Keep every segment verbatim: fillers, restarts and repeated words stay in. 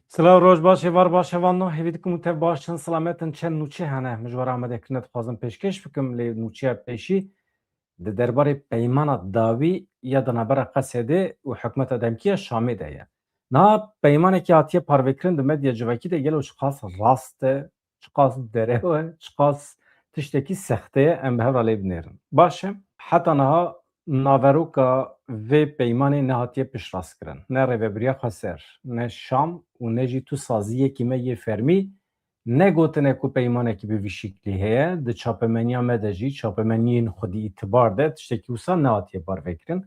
Silav, roj baş, êvar baş, hevalno. Hêvî dikim û tev baş in, silamet in. Çend nûçe hene, min ji we re amade kirine, dixwazim pêşkêş bikim, lê nûçeya pêşî di derbarê peymana dawî ya di navbera Qesedê û hikûmeta demkî ya Şamê de ye. Niha peymanekî hatiye parvekirin di medya civakî de, gelo çiqas rast e, çiqas derew e, çiqas tiştekî sexte ye, em bi hev re lê binêrin. Baş e, heta niha naveroka vê peymanê nehatiye piştrastkirin. Ne Rêvebiriya Xweser, ne Şam û ne jî tu saziyekî me yê fermî negotine ku peymanekî bi vî şiklî heye. Di çapemeniya me de jî, çapemeniyên xwedî îtibar de tiştekî wisa nehatiye parvekirin.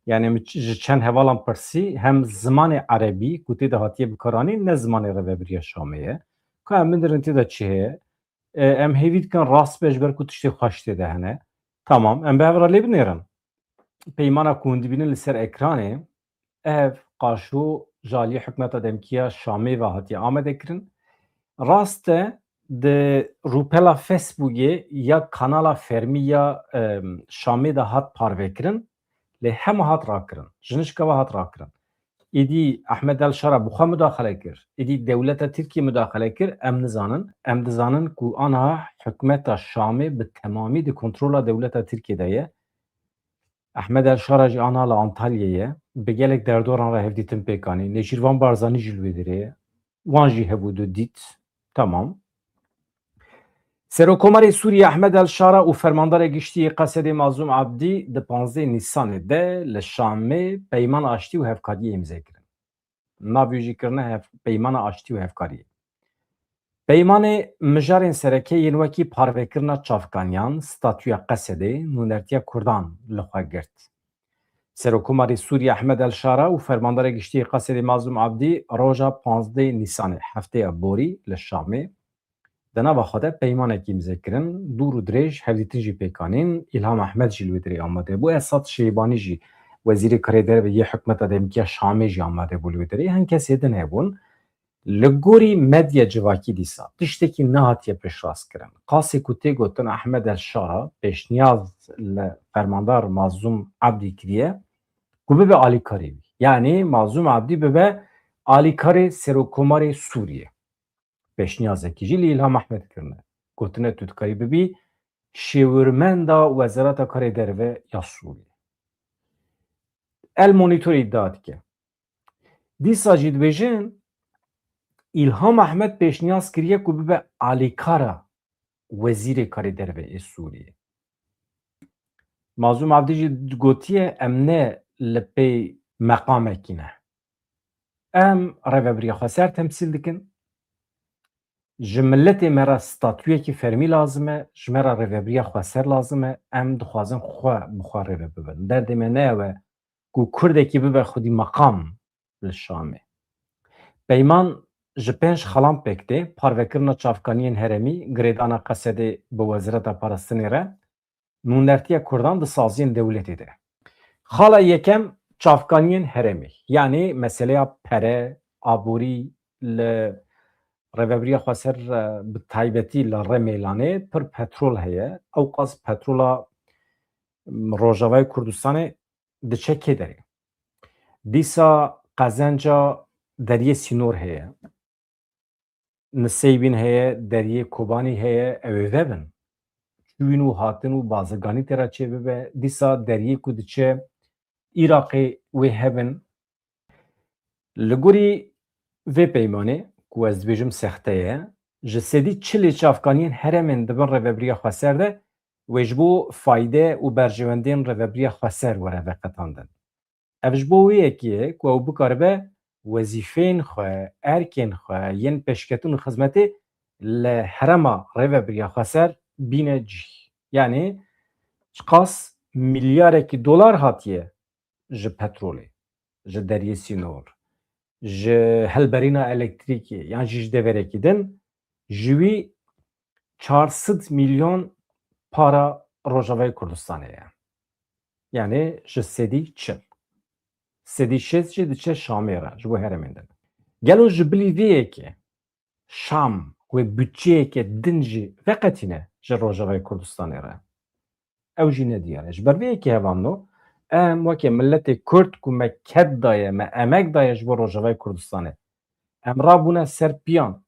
Yani min ç-, ji çend hevalan pirsî, hem zimanê erebî ku tê de hatiye bikaranîn ne zimanê Rêvebiriya Şamê ye. Ka em binêrin tê de çi heye? E, em hêvî dikin rast be, ji ber ku tiştê xweş tê de hene. Tamam, em bi hev re lê binêrin. Peymana ku hûn dibînin li ser ekranê, ev qaşo ji aliyê hikûmeta demkî ya Şamê ve hatiye amade kirin. Rast e, di rûpela Facebookê ya kanala fermî ya, em, Şamê de hat parvekirin, lê hema hat rakirin. Ji nişka ve hat rakirin. Îdî Ehmed El Şara bi xwe mudaxele kir. Îdî dewleta Tirkiyê mudaxele kir, em nizanin. Em dizanin ku aniha hikûmeta Şamê bi temamî di kontrola dewleta Tirkiyê de ye. Ehmed El Şara jî aniha li Antalyayê ye. Bi gelek derdoran re hevdîtin pêk anî. Nêçîrvan Barzanî jî li wê derê ye. Wan jî hebû du dît. Tamam. Serokomarê Sûriyê Ehmed El Şara û Fermandarê Giştî yê Qesedê Mazlûm Abdî di panzdeh Nîsanê de li Şamê peymana aştî û hevkariyê îmze kirin. Navê jî kirine hev-, peymana aştî û hevkariyê. Peymanê mijarên sereke yên wekî parvekirina çavkaniyan, statûya Qesedê, nûnertiya Kurdan li xwe girt. Serokomarê Sûriyê Ehmed El Şara û Fermandarê Giştî yê Qesedê Mazlûm Abdî roja panzdeh Nîsanê, hefteya borî, li Şamê di nava xwe de peymanekî îmze kirin, dûr û dirêj hevdîtin jî pêk anîn. Îlham Ehmed jî li wê derê amade bû. Esad Şeybanî jî, wezîrê karê derve yê hikûmeta demkî ya Şamê jî amade bû li wê derê. Hin kesê din hebûn. Li gorî medya civakî dîsa tiştekî nehatiye piştrast kirin. Qasê ku tê gotin Ehmed El Şara pêşniyaz li fermandar Mazlûm Abdî kiriye ku bibe alîkarê wî. Yanî Mazlûm Abdî bibe alîkarê Serokomarê Sûriyê. Pêşniyazekî jî li Îlham Ehmed kirine. Gotine tu dikarî bibî şêwirmenda Wezareta Karê Derve ya Sûriyê. El Monitor îdia dike. Dîsa jî dibêjin, Îlham Ehmed pêşniyaz kiriye ku bibe alîkara Wezîrê Karê Derve ê Sûriyê. Mazlûm Abdî jî gotiye, em ne li pey meqamekî ne. Em Rêvebiriya Xweser temsîl dikin. Ji miletê me re statuyekî fermî lazim e, ji me re Rêvebiriya Xweser lazim e. Em dixwazin xwe bi xwe rêve bibin. Derdê me ne ew e ku Kurdekî bibe xwedî meqam li Şamê. Peyman ji pênc xalan pêk tê: parvekirina çavkaniyên herêmî, girêdana Qesedê bi Wezareta Parastinê re, nûnertiya Kurdan di saziyên dewletê de. Xala yekem, çavkaniyên herêmî, yanî meseleya pere, aborî. Li Rêvebiriya Xweser, e, bi taybetî li Remêlanê pir petrol heye. Ewqas petrola, m, Rojavayê Kurdistanê diçe kê derê? Dîsa qezenca deriyê sînor heye. Niseybîn heye, deriyê Kobanî heye, ew ê vebin. Çûyîn û hatin û bazirganî tê re çêbibe. Dîsa deriyê ku diçe Iraqê wê hebin. Li gorî vê peymanê, ku ez dibêjim sexte ye, ji sedî çilê çavkaniyên herêmên di bin Rêvebiriya Xweser de wê ji bo fayde û berjewendiyên Rêvebiriya Xweser were veqetandin. Ev ji bo wê yekê ye ku ew bikaribe wezîfeyên xwe, erkên xwe yên pêşketin û xizmetê li herêma Rêvebiriya Xweser bîne cih. Yanî çiqas milyarekî dolar hatiye ji petrolê, ji deriyê sînor, ji hilberîna elektrîkê yan jî ji deverekî din, ji wî çar sed milyon para Rojavayê Kurdistanê ye. Yanî ji sedî çil. Sedî şêst jî diçe Şamê re, ji bo herêmên din. Gelo ji bilî vê yekê Şam wê budçeyeke din jî veqetîne ji Rojavayê Kurdistanê re? Ew jî ne diyar e. Ji ber vê yekê hevalno, em weke miletê Kurd ku me ked daye, me emek daye ji bo Rojavayê Kurdistanê, Em rabûne ser piyan.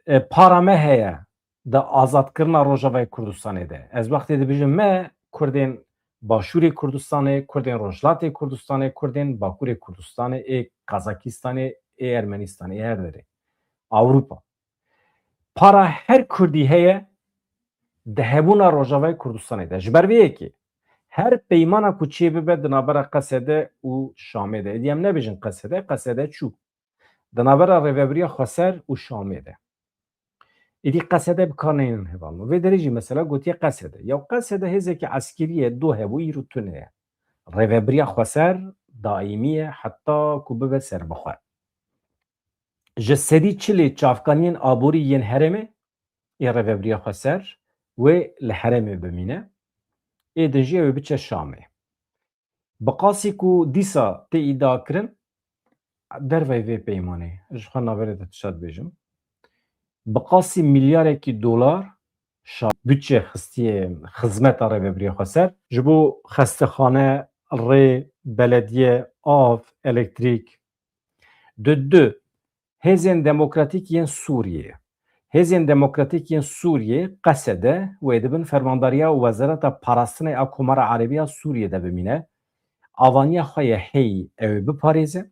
E, para me heye di azadkirina Rojavayê Kurdistanê de. Ez wextê dibêjim me, Kurdên Başûrê Kurdistanê, Kurdên Rojhilatê Kurdistanê, Kurdên Bakurê Kurdistanê, ê Kazakistanê, ê Ermenistanê, ê her derê. Ewropa. Para her Kurdî heye di hebûna Rojavayê Kurdistanê de. Ji ber vê yekê her peymana ku çê bibe di navbera Qesede û Şamê de. Êdî em nebêjin Qesede, Qesede çû. Di navbera Rêvebiriya Xweser û Şamê de. Êdî Qesede bi kar neynin hevalno. Vê derê jî mesela gotiye Qesede. Ya Qesede hêzeke eskerî ye, do hebû, îro tune ye. Rêvebiriya Xweser daîmî ye heta ku bibe serbixwe. Ji sedî çilê çavkaniyên aborî yên herêmê, ê Rêvebiriya Xweser, wê li herêmê bimîne. Ê din jî ew ê biçe Şamê. Bi qasî ku dîsa tê îdia kirin, derveyî vê peymanê, ji xwe navberê de tişta dibêjim. Bi qasî milyarekî dolar şa-, budçe xistiye xizmeta Rêvebiriya Xweser. Ji bo xestexane, rê, belediye, av, elektrîk. Di du, Hêzên Demokratîk yên Sûriyê. Hêzên Demokratîk yên Sûriyê, Qesede, wê di bin fermandariya Wezareta Parastinê a Komara Erebî ya Sûriyê de bimîne. Avaniya xwe ye heyî ew ê biparêze.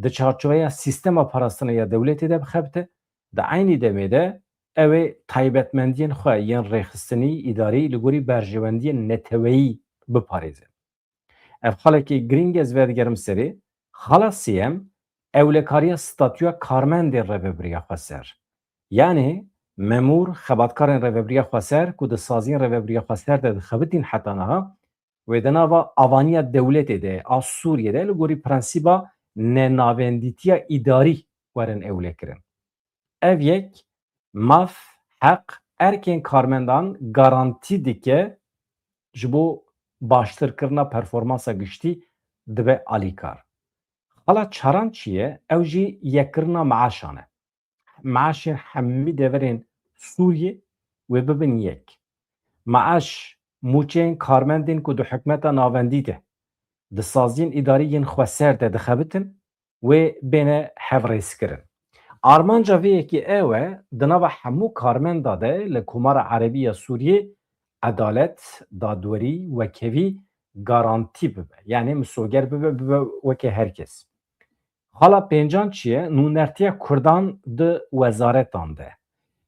Di çarçoveya sîstema parastinê ya dewletê de bixebite. Di eynî demê de ew ê taybetmendiyên xwe yên rêxistinî, îdarî, li gorî berjewendiyên neteweyî biparêze. Ev xalekî girîng e, ez vedigerim serê. Xala sêyem, ewlekariya statûya karmendên Rêvebiriya Xweser. Yanî memûr, xebatkarên Rêvebiriya Xweser ku di saziyên Rêvebiriya Xweser de dixebitîn heta niha, wê di nava avaniya dewletê de, a Sûriyê de, li gorî prensîba nenavendîtiya îdarî werin ewlekirin. Ev yek maf, heq, erkên karmendan garantî dike, ji bo baştirkirina performansa giştî dibe alîkar. Xala çaran çi ye? Ew jî yekkirina meaşan e. Meaşên hemî deverên Sûriyê wê bibin yek. Meaş, mûçeyên karmendên ku di hikûmeta navendî de, di saziyên îdarî yên xweser de dixebitin, wê bêne hevrêskirin. Armanca vê yekê ew e, di nava hemû karmenda de li Komara Erebî ya Sûriyê edalet, dadwerî, wekhevî garantî bibe. Yanî misoger bibe, bibe weke her kes. Xala pêncan çi ye? Nûnertiya Kurdan di wezaretan de.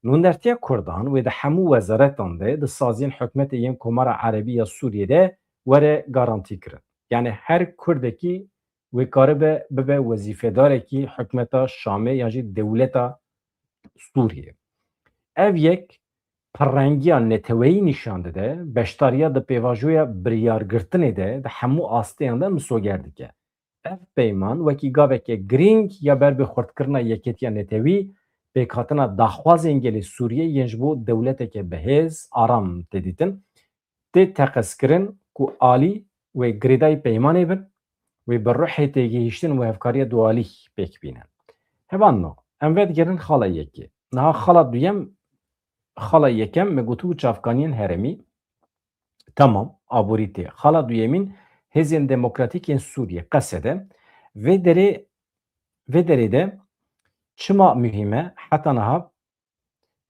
Nûnertiya Kurdan wê di hemû wezaretan de, di saziyên hikûmetê yên Komara Erebî ya Sûriyê de were garantî kirin. Yanî her Kurdekî wê karibe bibe wezîfedarekî hikûmeta Şamê yan jî dewleta Sûriyê. Ev yek pirrengiya neteweyî nîşan dide, beşdariya di pêvajoya biryargirtinê de di hemû asteyan de misoger dike. Ev peyman wekî gaveke girîng ya ber bi xurtkirina yekêtiya netewî, pêkhatina daxwazên gelê Sûriyê yên ji bo dewleteke bihêz, aram tê dîtin, tê teqezkirin ku alî wê girêdayî peymanê bin, wê bi ruhê têgihîştin û hevkariya dualî pêk bînin. Hevalno, em vedigerin xala yekê. Niha xala duyem, xala yekem me gotibû çavkaniyên herêmî. Tamam, aborî tê. Xala duyemîn, Hêzên Demokratîk yên Sûriyê, Qesede. Vê derê, vê derê de çima muhîm e? Heta niha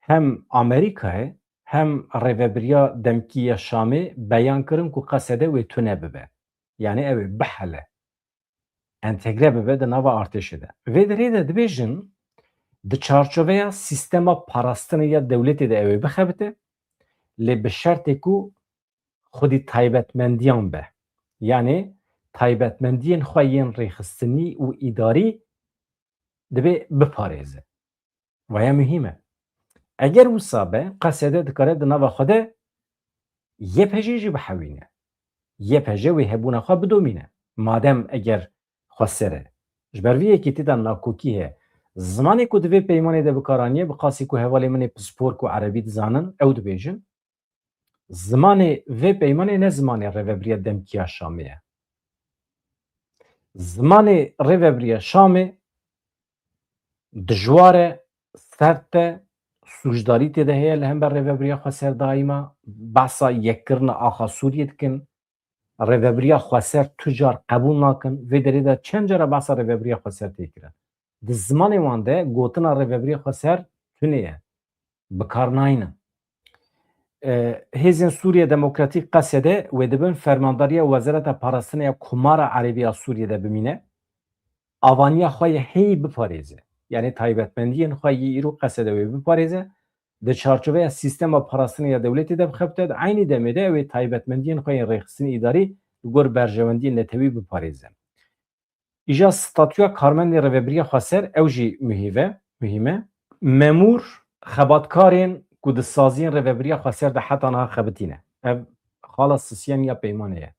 hem Amerîkayê hem Rêvebiriya Demkî ya Şamê beyan kirin ku Qesede wê tune bibe. Yanî ew ê bihele. Entegre bibe di nava artêşê de. Vê derê de dibêjin, di çarçoveya sîstema parastinê ya dewletê de ew ê bixebite, lê bi şertê ku xwedî taybetmendiyan be. Yanî taybetmendiyên xwe yên rêxistinî û îdarî dibê biparêze. Vaya muhîm e. Eger wisa be, Qesede dikare di nava xwe de Y P G jî bihewîne. Y P G wê hebûna xwe bidomîne. Madem eger xweser e. Ji ber vê yekê tê de nakokî heye. Zimanê ku di vê peymanê de bi kar aniye, bi qasî ku hevalê min ê pispor ku erebî dizanin, ew dibêjin. Zimanê vê peymanê ne zimanê Rêvebiriya Demkî ya Şamê ye. Zimanê Rêvebiriya Şamê dijwar e, sert e, sûcdarî tê de heye li hember Rêvebiriya Xweser daîma, behsa yekkirina axa Sûriyê dikin, Rêvebiriya Xweser tu car qebûl nakin, vê derê de çend cara behsa Rêvebiriya Xweser tê kirin. Di zimanê wan de gotina Rêvebirî Xweser tune ye. Bi kar nayne. E, Hêzên Sûriye Demokratîk, Qesede, wê dibin fermandariya Wezareta Parastinê ya Komara Erebî ya Sûriye de bimîne. Avaniya xwe yê heyî biparêze. Yanî taybetmendiyên xwe yê îro Qesede wê biparêze. Di çarçoveya sîstema parastinê ya dewletê de bixebite, di eynî demê de ew ê taybetmendiyên xwe yên rêxistinê îdarî li gor berjewendiyên netewî biparêze. Îja statûya karmendê Rêvebiriya Xweser ew jî muhîv e, muhîm e. Memûr, xebatkarên ku di saziyên Rêvebiriya Xweser de heta niha xebitîne. Ev xala sisyen ya peymanê ye.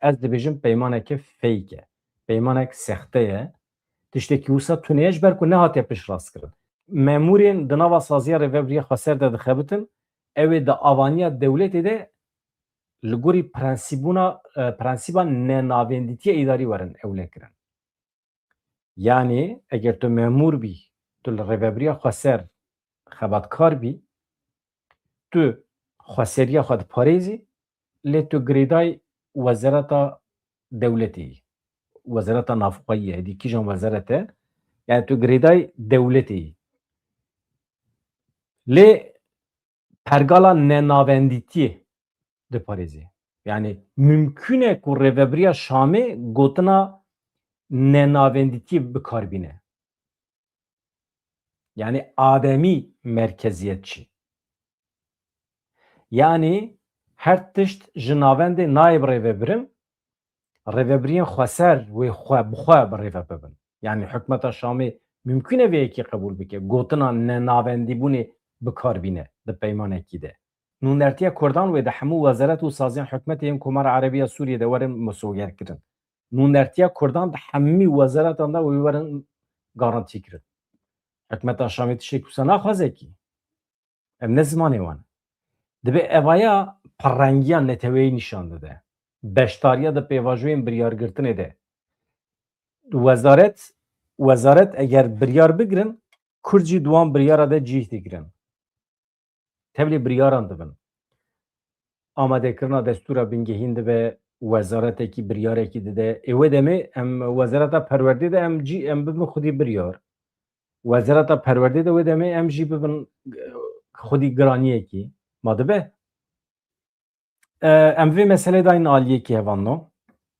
Ez dibêjim peymaneke feyk e. Peymanek sexte ye. Tiştekî wisa tune ye, ji ber ku nehatiye piştrastkirin. Memûrên di nava saziya Rêvebiriya Xweser de dixebitin, ew ê di avaniya dewletê de li gorî prensîbûna, e, prensîba nenavendîtiya îdarî werin ewlekirin. Yanî eger tu memûr bî, tu li Rêvebiriya Xweser xebatkar bî, tu xweseriya xwe diparêzî, lê tu girêdayî wezareta dewletê yî. Wezareta navxweyî ye, êdî kîjan wezarete? Yanî tu girêdayî dewletê yî. Lê pergala nenavendîtiyê diparêzê. Yanî mimkûn e ku Rêvebiriya Şamê gotina nenavendîtiyê bi kar bîne. Yanî ademî merkeziyetçî. Yanî her tişt ji navendê nayê bi rêvebirin, rêvebiriyên xweser wê xwe bi xwe bi rêve bibin. Yanî hikûmeta Şamê mimkûn e vê yekê qebûl bike, gotina nenavendîbûnê bi kar bîne di peymanekî de. Nûnertiya Kurdan wê di hemû wezaret û saziyên hikûmetê yên Komara Erebî ya Sûriyê de werin misogerkirin. Nûnertiya Kurdan di hemî wezaretan de wê werin garantî kirin. Hikûmeta Şamê tiştek wisa naxwaze kî. Em ne zimanê wan. Dibe evaya pirrengiya neteweyî nîşan dide. Beşdariya di pêvajoyên biryargirtinê de. Wezaret, wezaret eger biryar bigirin, Kurd jî di wan biryara de cih digirin. Tevlî biryaran dibin. Amadekirina destûra bingehîn dibe, wezaretekî biryarekî dide. Ê wê demê em wezareta perwerdê de em cî, em bibin xwedî biryar. Wezareta perwerdê de wê demê em jî bibin, eh, xwedî giraniyekî. Ma dibe? E, em vê meselê dayîn aliyekî hevalno.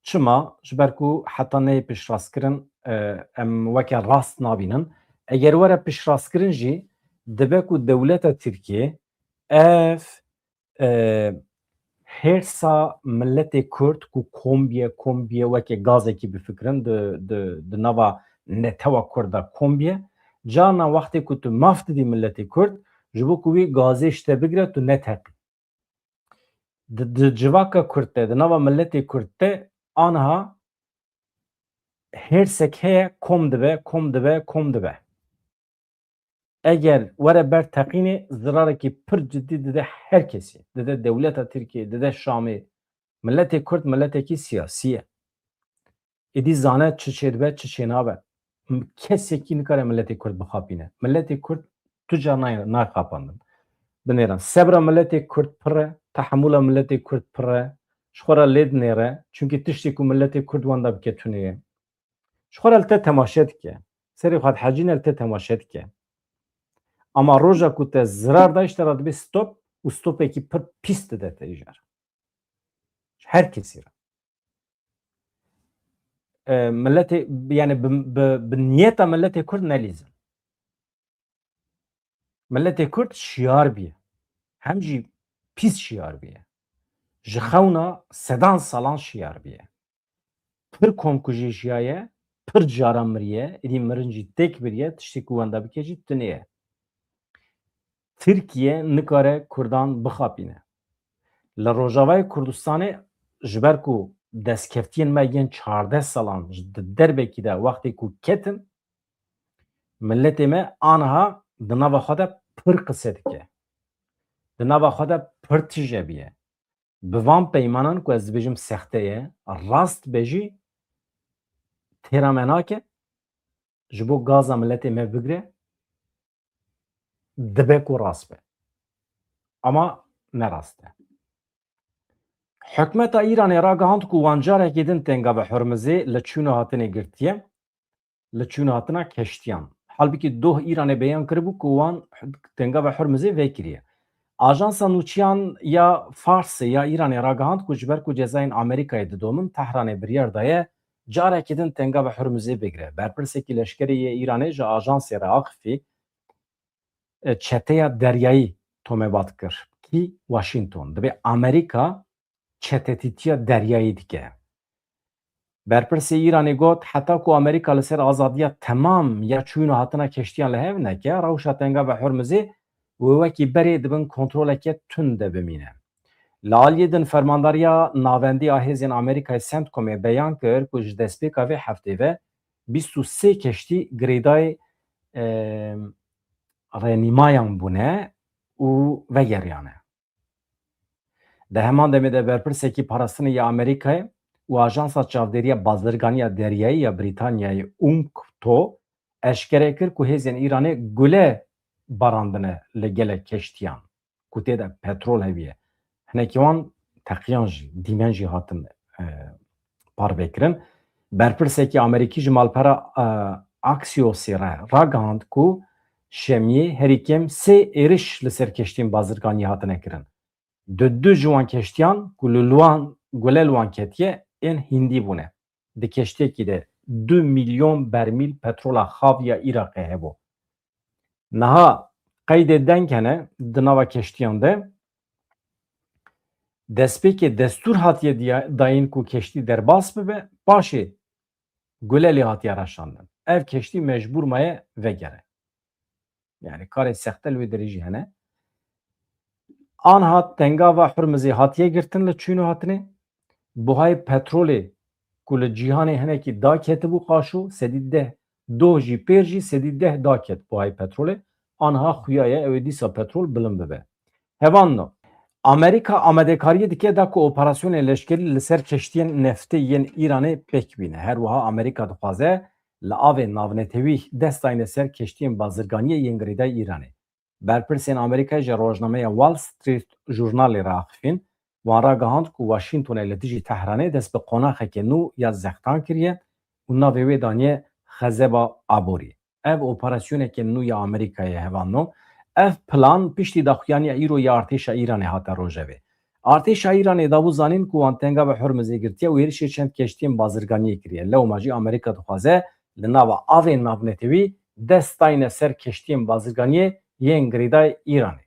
Çima? Ji ber ku heta neyê piştrastkirin, e, em weke rast nabînin. Eger were piştrastkirin jî, dibe ku dewleta Tirkiyê ev, e, hêrsa miletê Kurd ku kom biye, kom biye weke gazekî bifikirin di, di, di nava netewa Kurd de kom biye. Carna wextê ku tu maf didî miletê Kurd, ji bo ku wî gazê ji te bigire, tu neteqî. Di, di civaka Kurd de, di nava miletê Kurd de aniha hêrsek heye, kom dibe, kom dibe, kom dibe. Eger were ber teqînê, zirarekî pir cidî dide her kesî. Dide dewleta Tirkiyê, dide Şamê. Miletê Kurd miletekî siyasî ye. Êdî zane çi çêdibe, çi çênabe. M-, kesekî nikare miletê Kurd bixapîne. Miletê Kurd tu car nayê, nayê xapandin. Binêrin. Sebra miletê Kurd pir e, tehemûla miletê Kurd pir e. Ji xwe re lê dinêre. Çunkî tiştê ku miletê Kurd wenda bike tune ye. Ji xwe re li te temaşe dike. Serê xwe dihecîne, li te temaşe dike. Ama roja ku te zirar da, ji te re dibê stop û stopekî pir pîs dide te îcar. Ji her kesî re. E, miletê, yani bi, bi, bi niyeta miletê Kurd nelîzin. Miletê Kurd şiyar bîye. Hem jî pîs şiyar bîye. Ji xewna sedan salan şiyar bîye. Pir komkujî jiyaye, pir caran miriye, êdî mirin jî têk biriye, tiştê ku wenda bike jî tune ye. Tirkiye nikare Kurdan bixapîne. Li Rojavayê Kurdistanê ji ber ku destkeftiyên me yên çardeh salan ji di derbekî de wextê ku ketin, miletê me aniha di nava xwe de pir qise dike. Di nava xwe de pir tije bûye. Bi van peymanan ku ez dibêjim sexte ye, rast be jî têra me nake, ji bo gaza miletê me bigire, dibe ku rast be. Ama ne rast e. Hikûmeta Îranê ragihand ku wan carekî din tenga bi Hurmizê li çûn û hatinê girtiye. li çûn hatina keştiyan. Halbikî doh Îranê beyan kiribû ku wan tenga ve Hurmizê vekiriye. Ajansa nûçiyan ya Farsê ya Îranê ragihand ku ji ber ku cezayên Amerîkayê didomin, Tehranê biryar daye carekî din tenga ve Hurmizê bigire. Berpirsekî leşkerê yê Îranê ji ajansê re axifî, e, çeteya deryayî tomebat kir. Kî? Washington. Dibê Amerîka çetetîtiya deryayî dike. Berpirsê Îranê got, heta ku Amerîka li ser azadiya temam ya çûn û hatina keştiyan li hev neke, rewşa tenga ve Hurmizê wê wekî berê di bin kontroleke tund de bimîne. Li aliyê din, Fermandariya Navendî ya Hêzên Amerîkayê, CENTCOMê, beyan kir ku ji destpêka vê heftê ve bîst û sê keştî girêdayî, e, renîmayan bûne û vegeriyane. Di heman demê de berpirsekî parastinê ya Amerîkayê û Ajansa Çavdêriya Bazirganiya Deryayî ya Brîtanyayê, UNCTO, eşkere kir ku hêzên Îranê gule barandine li gelek keştiyan ku tê de petrol heviye. Hinekî wan teqiyan jî, dîmen jî hatin, e, parvekirin. Berpirsekî Amerîkî ji malpera, e, Axiosê re ragihand ku şemiyê herî kêm sê êriş li ser keştiyên bazirganiyê hatine kirin. Di du ji wan keştiyan ku li wan gule li wan ketiye, ên hindî bûne. Di keştiyekî de du milyon bermîl petrola xav ya Iraqê hebû. Niha qeydê deng hene di nava keştiyan de, destpêkê destûr hatiye diya-, dayîn ku keştî derbas bibe, paşê gule lê hatiye reşandin. Ev keştî mecbûr maye vegere. Yani karê sexte li wê derê jî hene. Anha tenga va Hurmizê hatiye girtin li çûn û hatinê. Buhayê petrolê ku li cîhanê hinekî daketibû qaşo, sedî deh, doh jî pêr jî sedî deh daket buhayê petrolê. Anha xuya ye ew ê dîsa petrol bilind bibe. Hevalno, Amerîka amadekariyê dike da ku operasyonên leşkerî li ser keştiyên neftê yên Îranê pêk bîne. Her wiha Amerîka dixwaze li avê navnetewî dest dayne ser keştiyên bazirganiyê yên girêdayî Îranê. Berpirsên Amerîkayê ji rojnameya Wall Street Journalê re axifîn, wan ragihand ku Washingtonê li dijî Tehranê dest bi qonaxeke nû ya zextan kiriye û navê wê daniye xezeba aborî. Ev operasyoneke nû ya Amerîkayê, hevalno. Ev plan piştî daxuyaniya îro ya artêşa Îranê hate rojevê. Artêşa Îranê dabû zanîn ku wan tenga bi Hurmizê girtiye û êrişê çend keştiyên bazirganiyê kiriye. Lewma jî Amerîka dixwaze li nava avên navnetewî dest dayne ser keştiyên bazirganiyê yên girêdayî Îranê.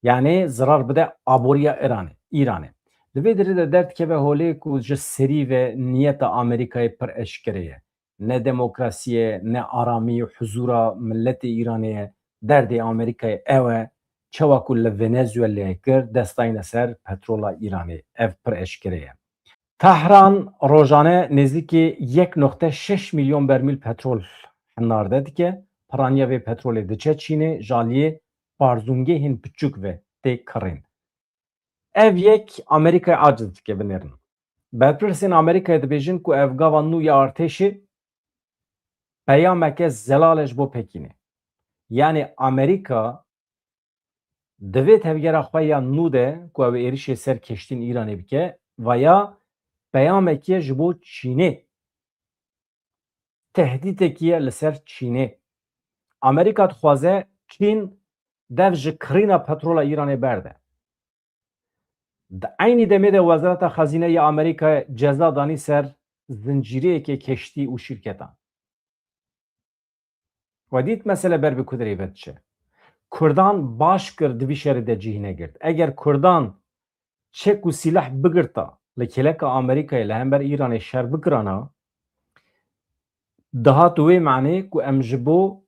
Yanî zirar bide aboriya Îranê, Îranê. Li vê derê de derdikeve holê ku ji serî ve niyeta Amerîkayê pir eşkere ye. Ne demokrasî ye, ne aramî û huzûra miletê Îranê ye. Derdê Amerîkayê ew e, çawa ku li Venezueleyê kir, dest dayne ser petrola Îranê. Ev pir eşkere ye. Tehran rojane nêzîkî yek noqte şeş milyon bermîl petrol hinarde dike. Piraniya vê petrolê diçe Çînê, ji aliyê parzûngehên piçûk ve tê kirîn. Ev yek Amerîkayê aciz dike, binêrin. Berpirsên Amerîkayê dibêjin ku ev gava nû ya artêşê peyameke zelal e ji bo Pekînê. Yanî Amerîka di vê tevgera xwe ya nû de ku ew ê êrişê ser keştiyên Îranê bike, vaya peyamekî ye ji bo Çînê. Tehdîtekî ye li ser Çînê. Amerîka dixwaze Çîn dev ji kirîna petrola Îranê berde. Di eynî demê de Wezareta Xezîne ya Amerîkayê ceza danî ser zincîreyeke keştî û şîrketan. We dît mesele ber bi ku derê ve diçe. Kurdan baş kir di vî şerê de cihî negirt. Eger Kurdan çek û sîleh bigirta, li kêleka Amerîkayê li hember Îranê şer bikirana, dihat wê manê ku em ji bo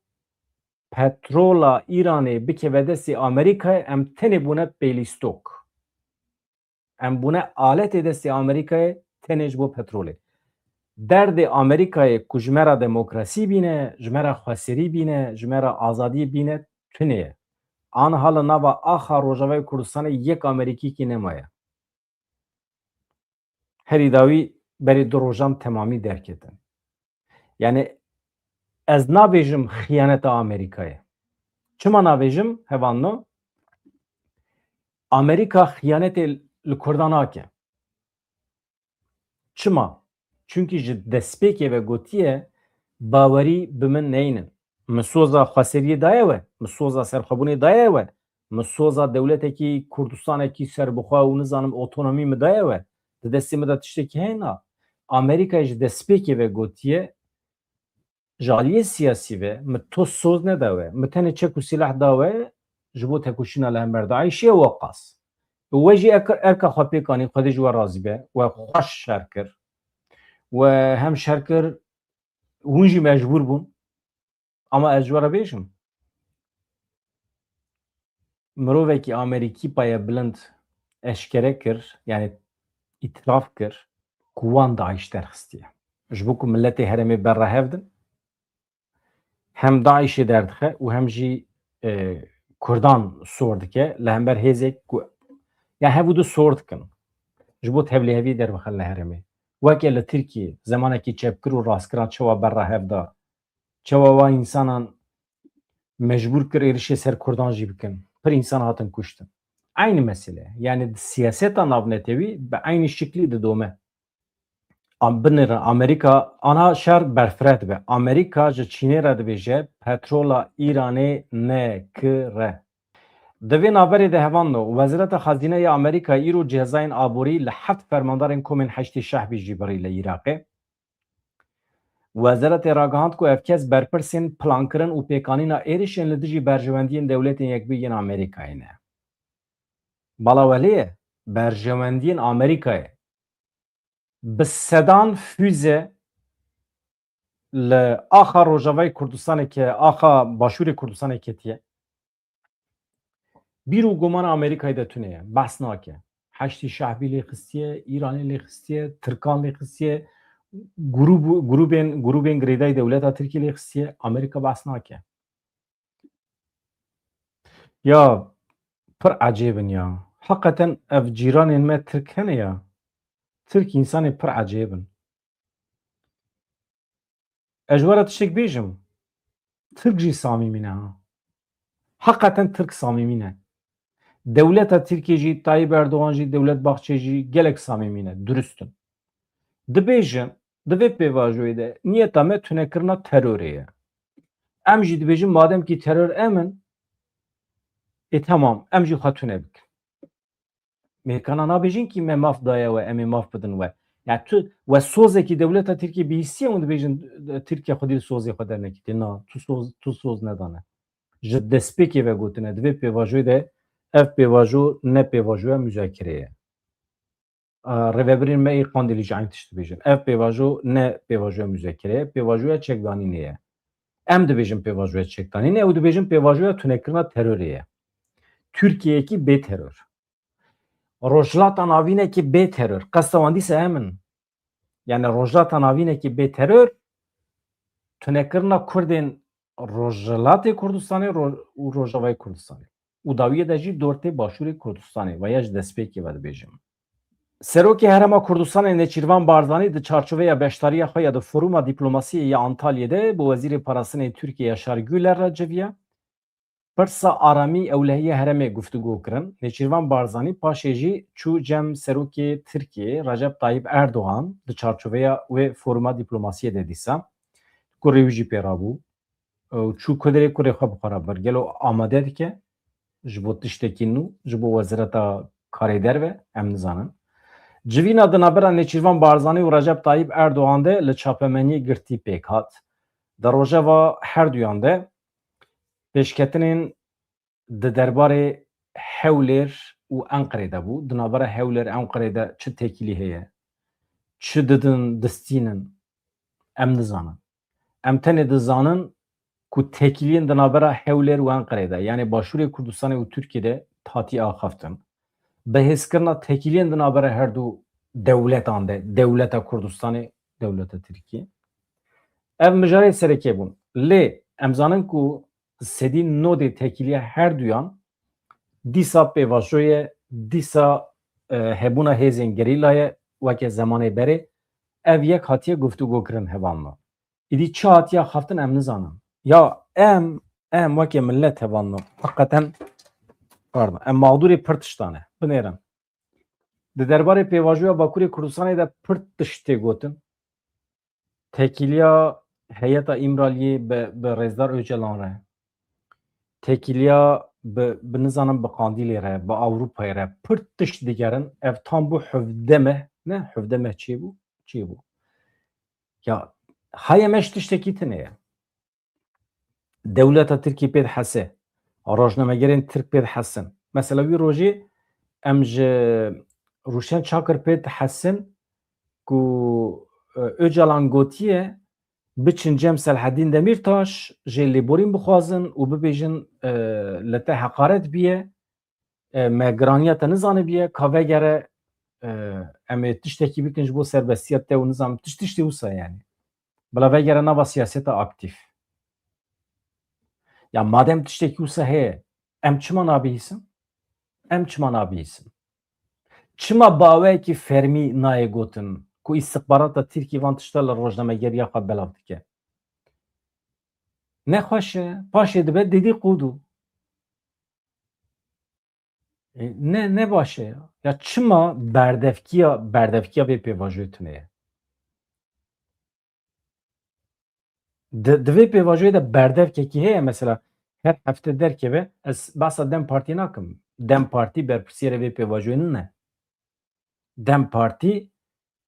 petrola Îranê bikeve destê Amerîkayê, em tenê bûne pêlîstok. Em bûne aletê destê Amerîkayê tenê ji bo petrolê. Derdê Amerîkayê ku ji me re demokrasî bîne, ji me re xweserî bîne, ji me re azadiyê bîne, tunê ye. Aniha li nava axa Rojavayê Kurdistanê yek Amerîkîkî nemaye. Herî dawî berê du rojan temamî derketin. Yani ez nabêjim xiyaneta Amerîkayê. Çima nabêjim? Hevalno, Amerîka xiyanetê li Kurdan nake. Çima? Çunkî ji destpêkê ve gotiye, bawerî bi min neynin. Min soza xweseriyê daye we, min soza serxwebûnê daye we, min soza dewletekî Kurdistanekî serbixwe û nizanim otonomî min daye we. Di destê min de tiştekî heye na. Amerîkayê ji destpêkê ve gotiye, ji aliyê siyasî ve min to soz neda we. Min tenê çek û sîlah da we ji bo tekoşîna li hember DAIŞê û qas. Û we jî ek-, erka xwe pêk anî, Xwedê ji we razî be, we xweş şer kir. We hem şer kir, hûn jî mecbûr bûn. Ama ez ji we re bêjim, mirovekî Amerîkî paye bilind eşkere kir, yani îtiraf kir ku wan DAIŞ derxistiye. Ji bo ku miletê herêmê berra hev din, hem DAIŞê derdixe û hem jî, e, Kurdan sor dike li hember hêzek ku, ya hev û du sor dikin. Ji bo tevlihevî derbixin li herêmê. Weke li Tirkiyê zemanekî çepkir û rastkiran çawa berra hev da, çawa wa însanan mecbûr kir êrişê ser Kurdan jî bikin. Pir însan hatin kuştin. Eynî mesele. Yani di siyaseta navnetewî bi eynî şiklî didome. Am-, binêrin Amerîka ana şer berfireh dibe. Amerîka ji Çînê re dibêje petrola Îranê nekire. Di vê navberê de hevando, Wezareta Xezîne ya Amerîka îro cezayên aborî li heft fermandarên komên Heşdî Şehbî jî birî li Iraqê. Wezaretê ragihand ku ev kes berpirsên plankirin û pêkanîna êrişên li dijî berjewendiyên Dewletên Yekbûyî yên Amerîkayê ne. Bala welê ye, berjewendiyên Amerîkayê bi sedan füze li axa Rojavayê Kurdistanê ke, axa Başûrê Kurdistanê ketiye. Bîr û gumana Amerîkayê de tune ye, behs nake. Heşdî Şehbî lê xistiye, Îranê lê xistiye, Tirkan lê xistiye, grûb-, grûbên, grûbên girêdayî dewleta Tirkiyê lê xistiye, Amerîka behs nake. Ya, pir ecêb in ya. Heqeten ev cîranên me Tirk hene ya. Tirk însanê pir ecêb in. Ez ji we re tiştek bêjim. Tirk jî samîmî ne ha. Heqeten Tirk samîmî ne. Dewleta Tirkiyê jî, Tayyip Erdogan jî, Dewlet Bahçe jî gelek samîmî ne. Durust in. Dibêjin, di vê pêvajoyê de niyeta me tunekirina terorê ye. Em jî dibêjin, madem kî teror em in, ê temam, em jî xwe tune bikin. Mêrkana nabêjin kî me maf daye we, em ê maf bidin we. Ya tu we sozekî dewleta Tirkiyê bihîstiye hûn dibêjin, e, Tirkiye xwedî li sozê xwe derneketiye. Na, tu soz, tu soz nedane. Ji destpêkê ve gotine, di vê pêvajoyê de ev pêvajo ne pêvajoya muzakere ye. A, rêvebirên me ê Qandîlî jî eyn tişt dibêjin. Ev pêvajo ne pêvajoya muzakere ye, pêvajoya çekdanînê ye. Em dibêjin pêvajoya çekdanînê, ew dibêjin pêvajoya tunekirina terorê ye. Tirkiyeyekî bê teror. Rojhilata Navînekî bê teror. Qesta wan dîsa em in. Yani Rojhilata Navînekî bê teror, tunekirina Kurdên Rojhilatê Kurdistanê ro-, û Rojavayê Kurdistanê. Û dawiyê de jî dortê Başûrê Kurdistanê. Ve ya ji destpêkê ve dibêjim. Serokê Herêma Kurdistanê Nêçîrvan Barzanî di çarçoveya beşdariya xwe ya di Foruma Dîplomasiyê ya Antalyê de bi Wezîrê Parastinê Tirkiyê Yaşar Güler re civiya. Pirsa aramî ewlehiya herêmê guftûgo kirin. Nêçîrvan Barzanî paşê jî çû cem serokê Tirkiyê Recep Tayyip Erdogan di çarçoveya wê foruma dîplomasiyê de dîsa kurê wî jî pê rabû. Û çû kurê, kurê xwe bi xwe re bir. Gelo amade dike ji bo tiştekî nû, ji bo Wezareta Karê Derve, em nizanin. Civîna di navbera Nêçîrvan Barzanî û Recep Tayyip Erdogan de li çapemeniyê girtî pêk hat. Di rojeva herduyan de pêşketinên di derbarê Hewlêr û Enqerê de bû. Di navbera Hewlêr Enqerê de çi têkilî heye? Çi didin, distînin? Em nizanin. Em tenê dizanin ku têkiliyên di navbera Hewlêr û Enqerê de, yanî Başûrê Kurdistanê û Tirkiyê de hatî axaftin. Bi hêzkirina têkiliyên di navbera her du dewletan de, dewleta Kurdistanê, dewleta Tirkiyê. Ev mijarê sereke bûn. Lê em zanin ku sedî nodê têkiliya her duyan dîsa pêvajoye, dîsa, e, hebûna hêzên gerîla ye, weke zemanê berê. Ev yek hatiye guftûgo kirin hevalno. Îdî çi hatiye axaftin em nizanin. Ya em, em weke millet hevalno. Heqeten, pardon, em mağdurê pir tiştan e. Binêrin. Di derbarê pêvajoya Bakurê Kurdistanê de pir tişt tê gotin. Têkiliya heyeta Îmraliyê bi, bi Rêzdar Ocalan re, têkiliya bi, bi nizanim bi Qandîlê re, bi Ewropayê re, pir tişt digerin. Ev tam bû hevdeh meh, ne hevdeh meh çêbû, çêbû. Ya, haya me ji tiştekî tune ye. Dewleta Tirkî pê dihese, rojnamegerên Tirk pê dihesin. Mesela wî rojê em ji Rûşen Çakir pê dihesin ku, e, Ocalan gotiye, biçin cem Selhedîn Demîrtaş, jê lêborîn bixwazin û bibêjin, e, li te heqaret biye, e, me giraniya te nizanibiye, ka vegere, e, em ê tiştekî bikin ji bo serbestiya te û nizam tişt, tiştê wisa yani. Bila vegere nava siyaseta aktîf. Ya madem tiştekî wisa heye, em çima nabihîsin? Em çima nabihîsin? Çima bi awayekî fermî nayê gotin ku îstixbarata Tirkî van tişta li rojnamegeriya xwe belav dike? Nexweş e, paşê dibe didî qûdû. E, ne, ne baş e ya. Ya çima berdevkiya, berdevkiya vê pêvajoyê tune ye? Di, di vê pêvajoyê de berdevkekî heye, mesela her hefte derkeve, ez behsa DEM Partî nakim. DEM Partî berpirsiyerê vê pêvajoyê nine. DEM Partî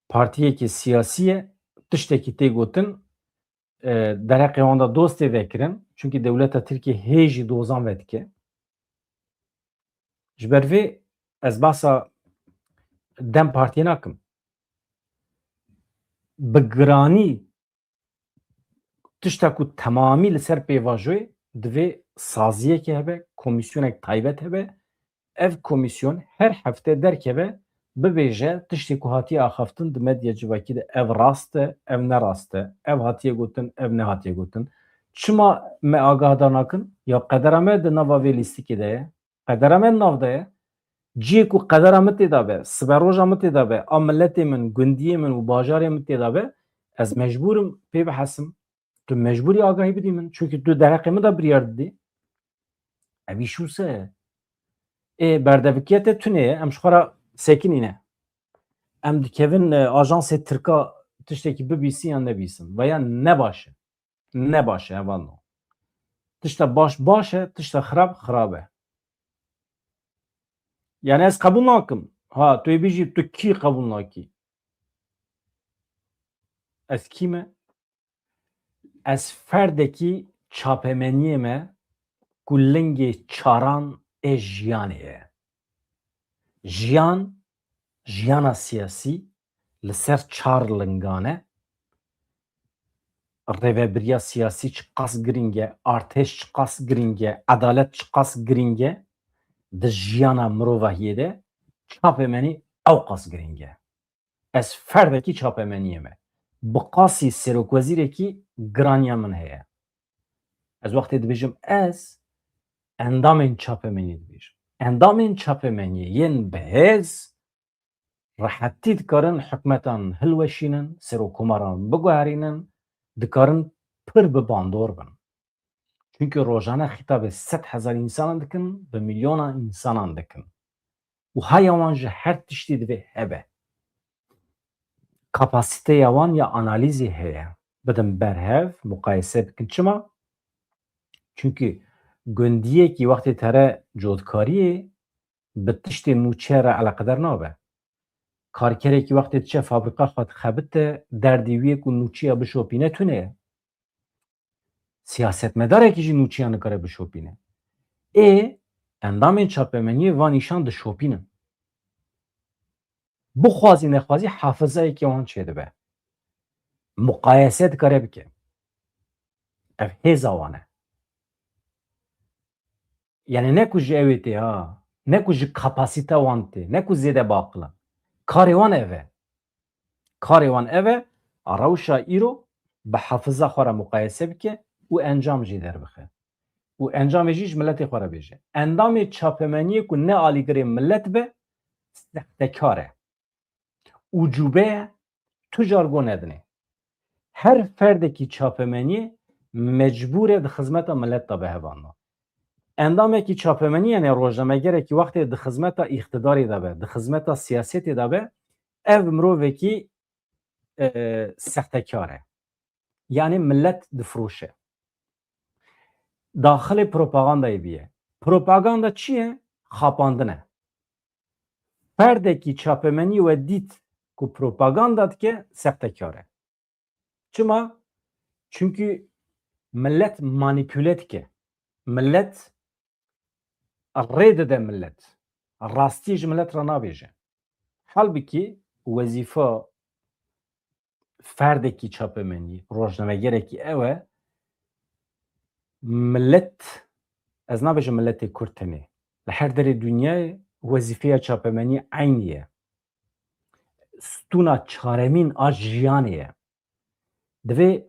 partiyekî siyasî ye, tiştekî tê gotin, e, dereqê wan de doz tê vekirin. Çunkî dewleta Tirkiyê hê jî dozan vedike. Ji ber vê ez behsa DEM Partiyê nakim. Bi giranî tişta ku temamî li ser pêvajoyê divê saziyekê hebe, komîsyonek taybet hebe. Ev komîsyon her hefte derkeve, bibêje tiştê ku hatiye axaftin di medya civakî de ev rast e, ev ne rast e, ev hatiye gotin, ev nehatiye gotin. Çima me agahdar nakin? Ya qedera me di nava vê lîstikê de ye. Qedera me di nav de ye. Cihê ku qedera min tê de be, siberoja min tê de be, a miletê min, gundiyê min û bajarê min tê de be, ez mecbûr im pê bihesim. Tu mecbûrî agahî bidî min. Çunkî tu dereqê min de biryar didî. Ev îş wisa ye. Ê, berdevikiya te tune ye. Em ji xwe re sekinîne. Em dikevin, e, ajansê Tirka tiştekî bibîsin yan nebîsin. Veya ne baş e. Ne baş e, hevalno. Tişta baş baş e, tişta xirab xirab e. Yani ez qebûl nakim. Ha, tu ê bijî, tu kî qebûl nakî? Ez kî me? Ez ferdekî çapemeniyê me ku lingê çaran ê jiyanê ye. Jiyan, jiyana siyasî li ser çar lingan e. Rêvebiriya siyasî çiqas girîng e, artêş çiqas girîng e, edalet çiqas girîng e, di jiyana mirovahiyê de çapemenî ewqas girîng e. Ez ferdekî çapemeniyê me. Bi qasî serokwezîrekî giraniya min heye. Ez wextê dibêjim ez, endamên çapemeniyê dibêjim. Endamên çapemeniyê yên bi hêz rehetî dikarin hikûmetan hilweşînin, serokkomaran biguherînin, dikarin pir bi bandor bin. Çunkî rojane xîtabê sed hezar însanan dikin, bi milyonan însanan dikin. Û haya wan ji her tiştî divê hebe. Kapasiteya wan ya analîzê heye. Bidin ber hev, muqayese bikin. Çima? Çunkî gundiyekî wextê tere cotkariyê bi tiştê nûçe re eleqedar nabe. Karkerekî wextê diçe fabrîka xwe dixebite, derdê wî ye ku nûçeya bişopîne tune ye. Siyasetmedarekî jî nûçeya nikare bişopîne. Ê, endamên çapemeniyê van îşan dişopînin. Bixwazî nexwazî hafizayekî wan çêdibe. Muqayese dikare bike. Ev hêza wan e. Yani ne ku ji ew ê tê ha, ne ku ji kapasîta wan tê, ne ku zêde baqil in. Karê wan ev e. Karê wan ev e, a rewşa îro bi hafiza xwe re muqayese bike û encam jî derbixe. Û encamê jî ji miletê xwe re bêje. Endamê çapemeniyê ku ne alîgirê milet be, sextekar e. Ucube ye, tu jargo nedinê. Her ferdekî çapemeniyê mecbûr e di xizmeta milet de be, hevalno. Endamekî çapemeniyê, yani rojnamegerekî wextê di xizmeta îqtidarê de be, di xizmeta siyasetê de be, ev mirovekî, e, sextekar e. Yanî millet difiroşe. Daxilê propagandayê bûye. Propaganda çi ye? Xapandin e. Ferdekî çapemenî we dît ku propaganda dike, sextekar e. Çima? Çimkî millet manîpule dike. Millet rê dide millet. Rastiyê ji millet re nabêje. Halbikî wezîfa ferdekî çapemenî, rojnamegerekî ew e, millet, ez nabêjim miletê Kurd tenê, li her derê dinyayê wezîfeya çapemenî eynî ye. Stûna çaremîn a jiyanê ye. Divê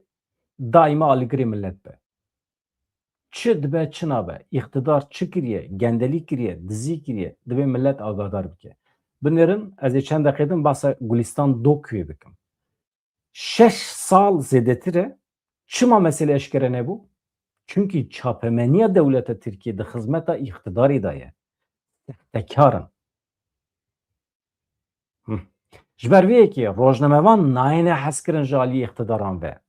daîma alîgirê millet be. Çi dibe, çi nabe, îqtidar çi kiriye, gendelî kiriye, dizî kiriye, divê millet agadar bike. Binêrin, ez ê çend deqê din behsa Gulistan Dokuyê bikim. Şeş sal zêdetir e. Çima mesele eşkere nebû? Çimkî çapemeniya dewleta Tirkiyê di xizmeta îqtidarê de ye. Sextekar in. Hı. Ji ber vê yekê rojnamevan nayêne hezkirin ji aliyê îqtidaran ve.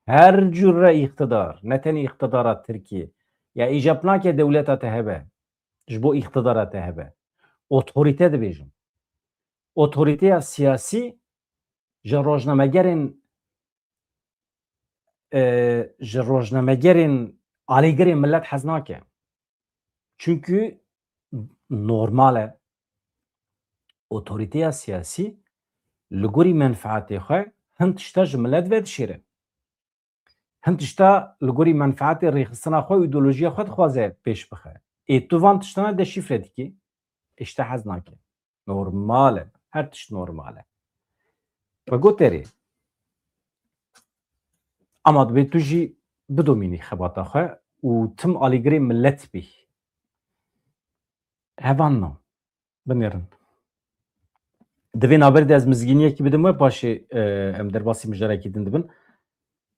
Her cure îqtidar, ne tenê îqtidara Tirkiyê, ya îcab nake dewleta te hebe, ji bo îqtidara te hebe. Otorîte dibêjin. Otorîteya siyasî ji rojnamegerên, e, ji rojnamegerên alîgirê millet hez nake. Çimkî normal e. Otorîteya siyasî li gorî menfaetê xwe hin tişta ji millet vedişêre. Hin tişta li gorî menfaetê rêxistina xwe û îdeolojiya xwe dixwaze pêş bixe. Ê tu van tiştana deşîfre dikî, îşte hez nake. Normal e. Her tişt normal e. Bi goterê, ama dibê tu jî bidomînî xebata xwe û tim alîgirê millet bî. Hevan na. Binêrin. Di vê navberê de ez mizgîniyekî bidim we, paşê, e, em derbasî mijarekî din dibin.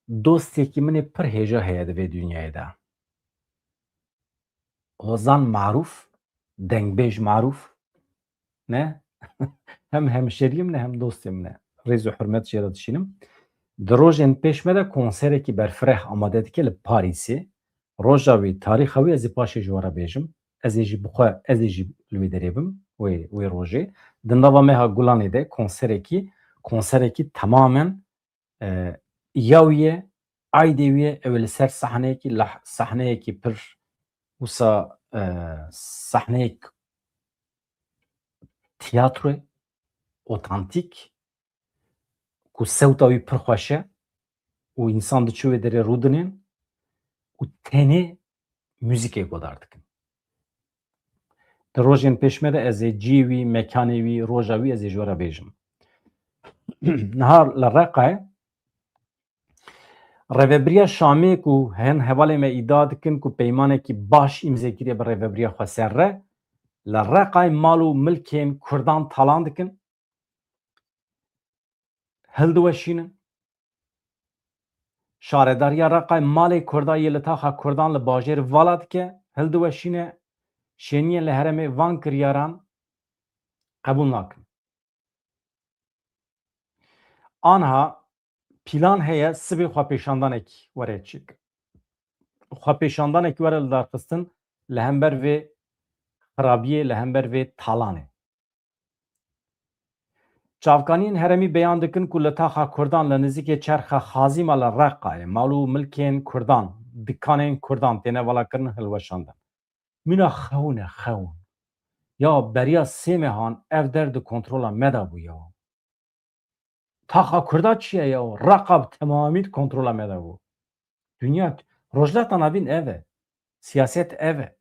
Dostekî min ê pir hêja heye di vê dinyayê de. Hozan Marûf, dengbêj Marûf, ne? Hem hemşeriyê min e, hem dostê min e. Rêz û hurmet jê re dişînim. Di rojên pêş me de konserekî berfireh amade dike li Parîsê. Roja wî, tarîxa wî ez ê paşê ji we re bêjim. Ez ê jî bi xwe, ez ê jî li wê derê bim, wê, wê rojê. Di nava Meha Gulanê de konserekî, konserekî temamen, e, ya wî ye, aydê wî ye, ew ê li ser sahneyekî, lah-, sahneyekî pir wisa, e, sahneyek tiyatroyê, otantîk, ku sewta wî pir xweş e û însan diçe wê derê rûdinên û tenê muzîkê godar dikin. Di rojên pêş me de ez ê cihê wî, mekanê wî, roja wî ez ê ji we re bêjim. Niha li Reqayê rêvebiriya Şamê ku hin hevalê me îdia dikin ku peymanekî baş îmze kiriye bi rêvebiriya Xweser re, li Reqayê mal û milkên Kurdan talan dikin, hildiweşînin. Şaredariya Reqayê malê Kurda yê li taxa Kurdan li bajêr vala dike, hildiweşîne, şêniyên li herêmê van kiryaran qebûl nakin. Anha pîlan heye sibê xwepêşandanekî were çêk. Xwepêşandanekî were lidarxistin li hember vê xirabiyê, li hember vê talanê. Çavkaniyên herêmî beyan dikin ku li taxa Kurdan li nizîkê çerxa Xazîma li Reqayê mal û milkên Kurdan, dikanên Kurdan têne valakirin, hilweşandin. Mîna xewin e, xewin. Ya beriya sê mehan ev der di kontrola me de bû ya. Taxa Kurda çi ye ya? Reqa bi temamî di kontrola me de bû. Dinya, Rojhilata Navîn ev e. Siyaset ev e.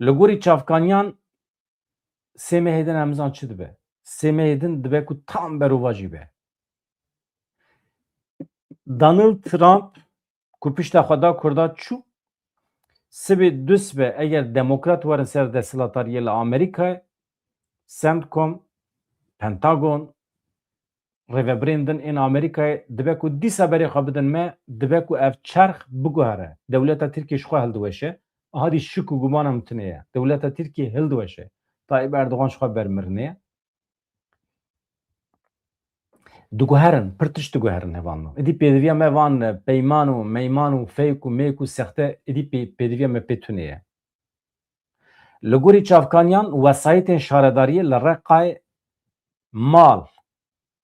Li gorî çavkaniyan sê mehê din em nizan çi dibe. Sê mehê din dibe ku tam berovajî be. Donald Trump ku pişta xwe da Kurda çû, sibê du sibe eger demokrat werin ser desthilatariyê li Amerîkayê, CENTCOM, Pentagon, rêvebirên din ên Amerîkayê dibe ku dîsa berê xwe bidin me, dibe ku ev çerx biguhere. Dewleta Tirkiyê ji xwe hildiweşe. Hadî şik û gumana min tune ye. Dewleta Tirkiyê hildiweşe. Tayyip Erdogan ji xwe bermirinê ye. Diguherin, pir tişt diguherin hevalno. Êdî pêdiviya me van, e, peyman û meyman û feyk û mêk û sexte, êdî pê-, pêdiviya me pê tunê ye. Li gorî çavkaniyan, wesayîtên şaredariyê li Reqayê mal,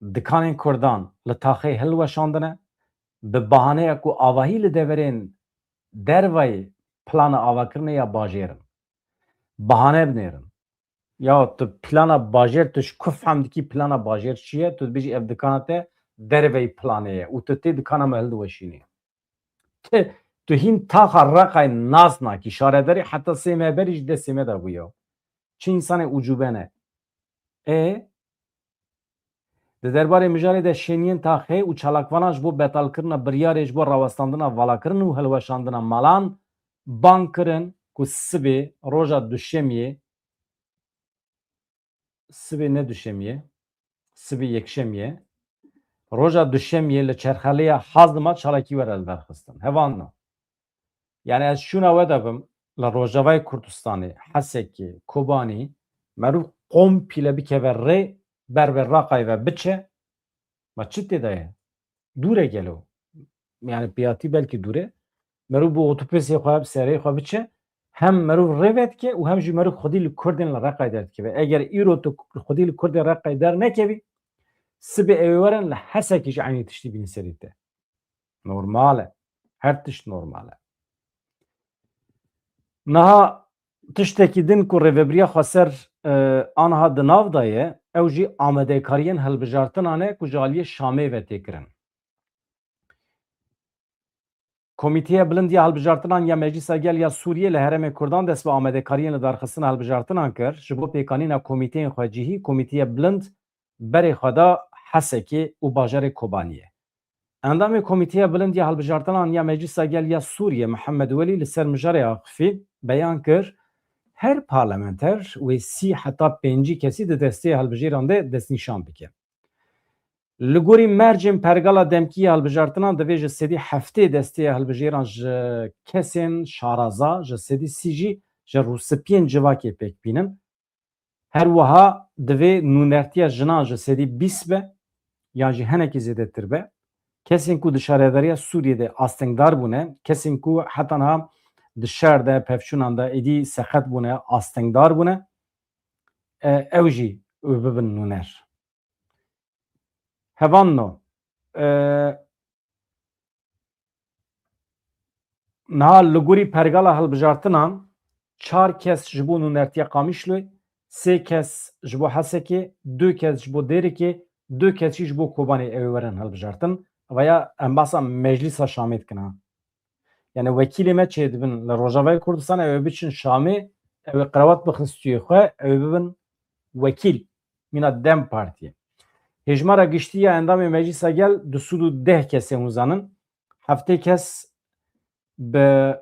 dikanên Kurdan li taxê hilweşandine, bi bahaneya ku avahî li deverên dervayî plana avakirinê ya bajêr in. Bahane binêrin. Ya tu plana bajêr, tu ji ku fehm dikî plana bajêr çi ye? Tu dibêjî ev dikana te derveyî planê ye û tu tê dikana me hildiweşînî. Ti, tu hîn taxa Reqayê nas nakî. Şaredarî heta sê meh berî ji destê me de bû ya. Çi însanê ucûbe ne. Ê? Di derbarê mijarê de şêniyên taxê û çalakvanan ji bo betalkirina biryarê ji bo rawestandina valakirin û hilweşandina malan bang kirin ku sibê roja duşemiyê, sibê ne duşemiyê, sibê yekşemiyê, roja duşemiyê li Çerxeliya Hazima çalakî were lidarxistin. Hevalno. Yani ez şûna we de bim, li Rojavayê Kurdistanê, Hesekê, Kobanî, merû komple bikeve rê, ber bi Raqayê ve biçe, ma çi tê de ye? Dûr e gelo. Yani piyatî belkî dûr e. Merû bi otobusê xwe, bi serê xwe biçe, hem merû rê vedike û hem jî merû xwedî li Kurdên li Reqayê derdikeve. Eger îro tu xwedî li Kurdên Reqayê dernekevî, sibê ew ê werin li Hesekê jî eynî tiştî bînin serê te. Normal e. Her tişt normal e. Niha tiştekî din ku rêvebiriya xweser, e, aniha di nav de ye, ew jî amadekariyên hilbijartinan e ku ji aliyê Şamê ve tê kirin. Komîteya Bilind ya Hilbijartinan ya Meclisa Gel ya Sûriyê li Herêmê Kurdan dest bi amadekariyên lidarxistina hilbijartinan kir. Ji bo pêkanîna komîteyên xwecihî, Komîteya Bilind berê xwe da Hesekê û bajarê Kobaniyê. Endamê Komîteya Bilind ya Hilbijartinan ya Meclisa Gel ya Sûriyê Mihemed Welî li ser mijarê axifî beyan kir, her parlamenter wê sî heta pêncî kesî di desteya hilbijêran de destnîşan bike. Li gorî mercên pergala demkî ya hilbijartinan divê ji sedî heftê desteya hilbijêran ji kesên şaraza, ji sedî sî jî ji rûspiyên civakê pêk bînin. Her wiha divê nûnertiya jinan ji sedî bîst be yan jî hinekî zêdetir be. Kesên ku di şaredariya Sûriyê de astengdar bûne, kesên ku heta niha di şer de, pevçûnan de êdî seqet bûne, astengdar bûne, e, ew jî bibin nûner. Hevanno, e, niha li gorî pergala hilbijartinan çar kes ji bo nûnertiya Qamişloyê, sê kes ji bo Hesekê, du kes ji bo Dêrikê, du kes jî ji bo Kobanê ew ê werin hilbijartin. Ev ya em behsa Meclîsa Şamê dikin ha. Yani wekîlê me çêdibin li Rojavayê Kurdistanê, ew ê biçin Şamê, ew ê qirewat bixin stûyê xwe, ew ê bibin wekîl mîna DEM Partiyê. Hêjmara giştî ya endamê Meclîsa Gel du sed û deh kesê hûn zanin. Heftê kes bi,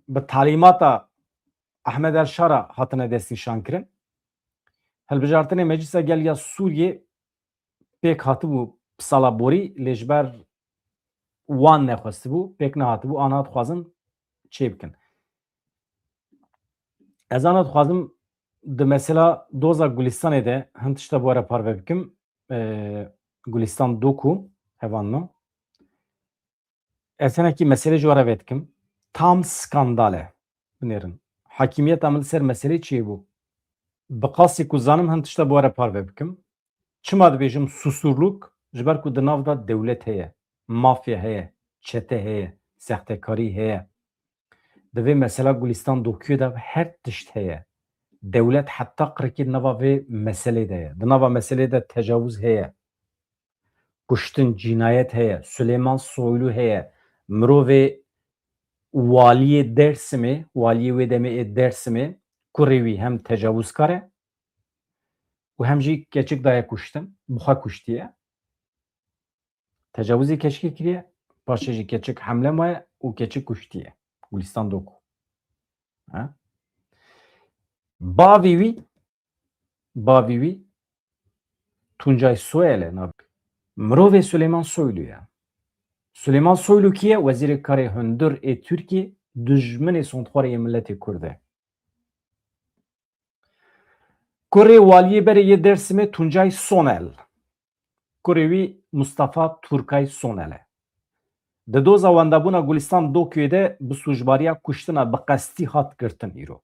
bi talîmata Ehmed El Şara hatine destnîşankirin. Hilbijartinê Meclîsa Gel ya Sûriyê pêk hatibû sala borî, lê ji ber wan nexwestibû, pêk nehatibû, aniha dixwazin çê bikin. Ez aniha dixwazim di mesela doza Gulistanê de hin tişta bi we re parve bikim. Ee, Gulistan Doku, hevanno. Ez hinekî meselê ji we re vedikim. Tam skandal e. Binêrin. Hakimiyeta min li ser meselê çêbû. Bi qasî ku zanim hin tişta bi we re parve bikim. Çima dibêjim susurluk? Ji ber ku di nav de dewlet heye, mafya heye, çete heye, sextekarî heye. Di vê mesela Gulistan Dokuyê de her tişt heye. Dewlet heta qirikê di nava vê meselê de ye. Di nava meselê de tecawuz heye. Kuştin, cînayet heye. Suleyman Soylu heye. Mirovê waliyê Dersimê, waliyê wê demê ê Dersimê, kurê wî hem tecawuzkar e û hem jî keçik daye kuştin, bi xwe kuştiye. Tecawizê keçikê kiriye, paşê jî keçik hemle maye û keçik kuştiye. Gulistan Doku. Ha? Bavê wî, bavê wî Tuncay Soyel e, nav-, mirovê Suleyman Soylu ye. Suleyman Soylu kî ye? Wezîrê Karê Hundir ê Tirkiyê, dijminê sondxwarê yê miletê Kurd e. Kurê waliyê berê yê Dersimê Tuncay Sonel. kurê wî Mustafa Turkay Sonel e. Di doza wendebûna Gulistan Dokuyê de bi sûcbariya kuştina bi qestî hat girtin îro.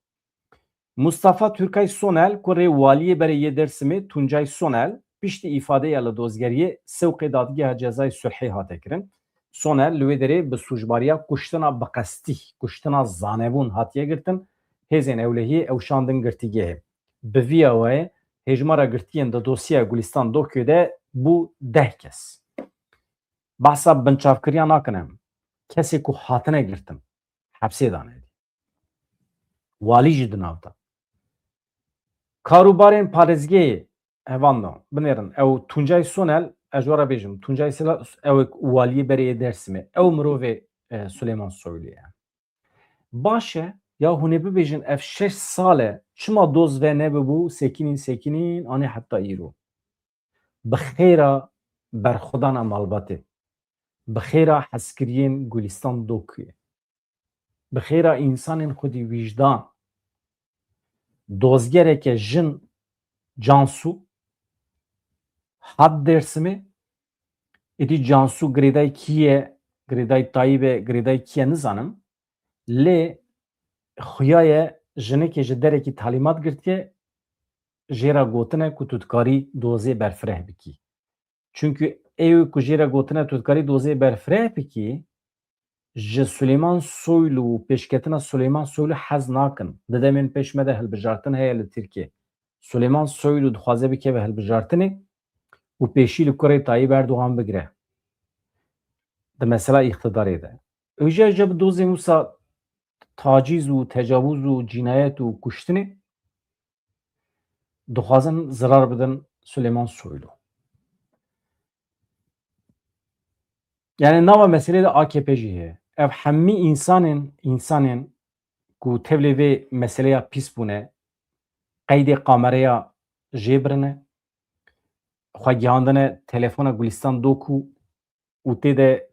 Mustafa Turkay Sonel, kurê waliyê berê yê Dêrsimê Tuncay Sonel, piştî îfadeya li dozgeriyê sewqê Dadgeha Cezayê Sulhê hate kirin. Sonel li wê derê bi sûcbariya kuştina bi qestî, kuştina zanebûn hatiye girtin. Hêzên ewlehiyê ew şandin girtîgehê. Bi vî awayê hêjmara girtiyên di dosyeya Gulistan Dokuyê de bû deh kes. Behsa binçavkiriya nakin em. Kesê ku hatine girtin, hepsê dane. Walî jî di nav de. Karûbarên parêzgehê hevan da. Binêrin, ew Tuncay Sonel, ez ji we re bêjim, Tuncay Sonel, ew ê waliyê berê yê Dêrsimê. Ew mirovê, e, Suleyman Soylu ye. Baş e, ya hûn ê bibêjin, ev şeş sal e, çima doz ve nebibû, sekinîn, sekinîn, anî heta îro. Bi xêra berxwedana malbatê. Bi xêra hezkiriyên Gulistan Dokuyê. Bi xêra însanên xwedî wîjdan. Dozgereke jin Cansu hat Dêrsimê. Êdî Cansu girêdayî kî ye, girêdayî Tayîb e, girêdayî kî ye nizanim. Lê xuya ye jinekê ji derekî talîmat girtiye, jê re gotine ku tu dikarî dozê berfireh bikî. Çunku ê ku jê re gotine tu dikarî dozê berfireh bikî, ji Suleyman Soylu û pêşketina Suleyman Soylu hez nakin. Di demên pêş me de hilbijartin heye li Tirkiyê. Suleyman Soylu dixwaze bikeve hilbijartinê û pêşî li kurê Tayyip Erdogan bigire. Di mesela îqtidarê de. Êja ji bi dozên wisa tacîz û tecawuz û cînayet û kuştinê dixwazin zirar bidin Suleyman Soylu. Yani nava meselê de A K P jî heye. Ev hemî însanên, însanên ku tevlê vê meseleya pîs bûne, qeydê kamereya jê birine, xwe gihandine telefona Gulistan Doku û tê de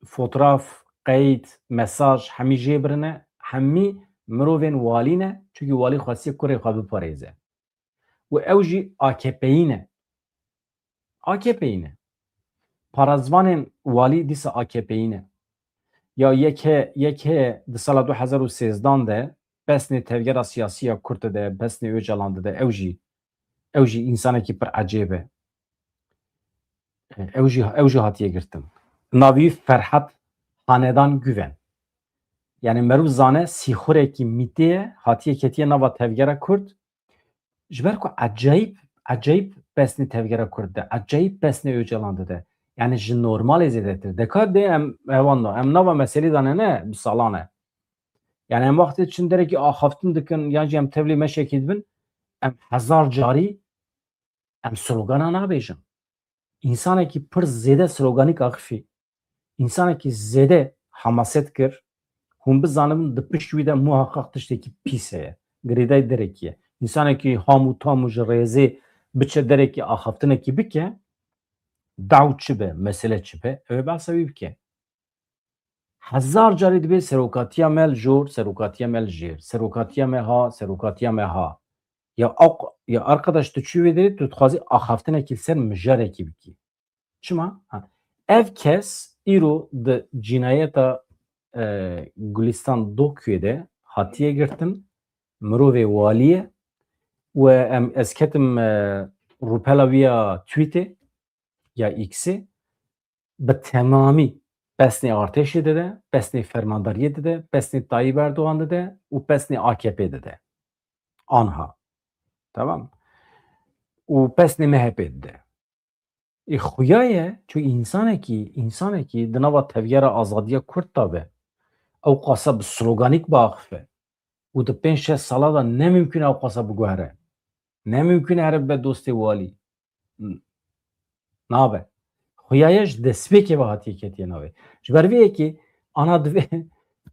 fotograf, qeyd, mesaj hemî jê birine, hemî mirovên walî ne, çunkî walî xwestiye kurê xwe biparêze. Û ew jî A K P'yî ne. A K P'yî ne. Parazvanên walî dîsa A K P'yî ne. Ya yek he-, yek heye di sala du hezar û sêzdan de pesnê tevgera siyasî ya Kurd de, pesnê Ocalan de, ew jî, ew jî însanekî pir ecêb e. Ew jî, ew jî hatiye girtin. Navî Ferhat Hanedan Güven. Yani meriv zane sîxurekî mîtê ye, hatiye ketiye nava tevgera Kurd. Ji ber ku ecayîb, ecayîb pesnê tevgera Kurd de, ecayîb pesnê Ocalan de de. Yani ji normalê zêdetir. Dekar de em hewan da. Em nava meselê dane ne, bi salan e. Yani em wextê çin derekî axaftin dikin, yan jî em tevlî meşekî dibin, em hezar carî em slogana nabêjin. Însanekî pir zêde sloganîk axifî. Însanekî zêde hemaset kir. Hûn bizanibin di pişt wî de muhaqaq tiştekî pîs heye. Girêdayî derekî ye. Însanekî ham û tam û ji rêzê biçe derekî axaftinekî bike, daw çi be, mesele çi be, ew ê behsa wî bike. Hezar carî dibê serokatiya me li jor, serokatiya me li jêr, serokatiya me ha, serokatiya me ha. Ya ak-, ya arkadaş, tu çû vê derê, tu dixwazî axaftinekî li ser mijarekî bikî. Çima? Ha. Ev kes îro di cînayeta, e, Gulistan Dokuyê de hatiye girtin, mirovê walî ye û em, ez ketim, e, rûpela wî ya Twîtê, ya X'ê, bi temamî pesnê artêşê dide, pesnê fermandariyê dide, pesnê Tayyip Erdogan dide û pesnê A K P dide. Anha. Tamam. Û pesnê M H P dide. Ê xuya ye, çu însanekî, însanekî di nava tevgera azadiya Kurd de be, ew qasa bi sloganîk biaxife û di pênc şeş sala de ne mimkun e ew qasa biguhere. Ne mimkun e here bibe dostê walî. N-, nabe. Xuya ye ji destpêkê ve hatiye ketiye navê. Ji ber vê yekê ana divê,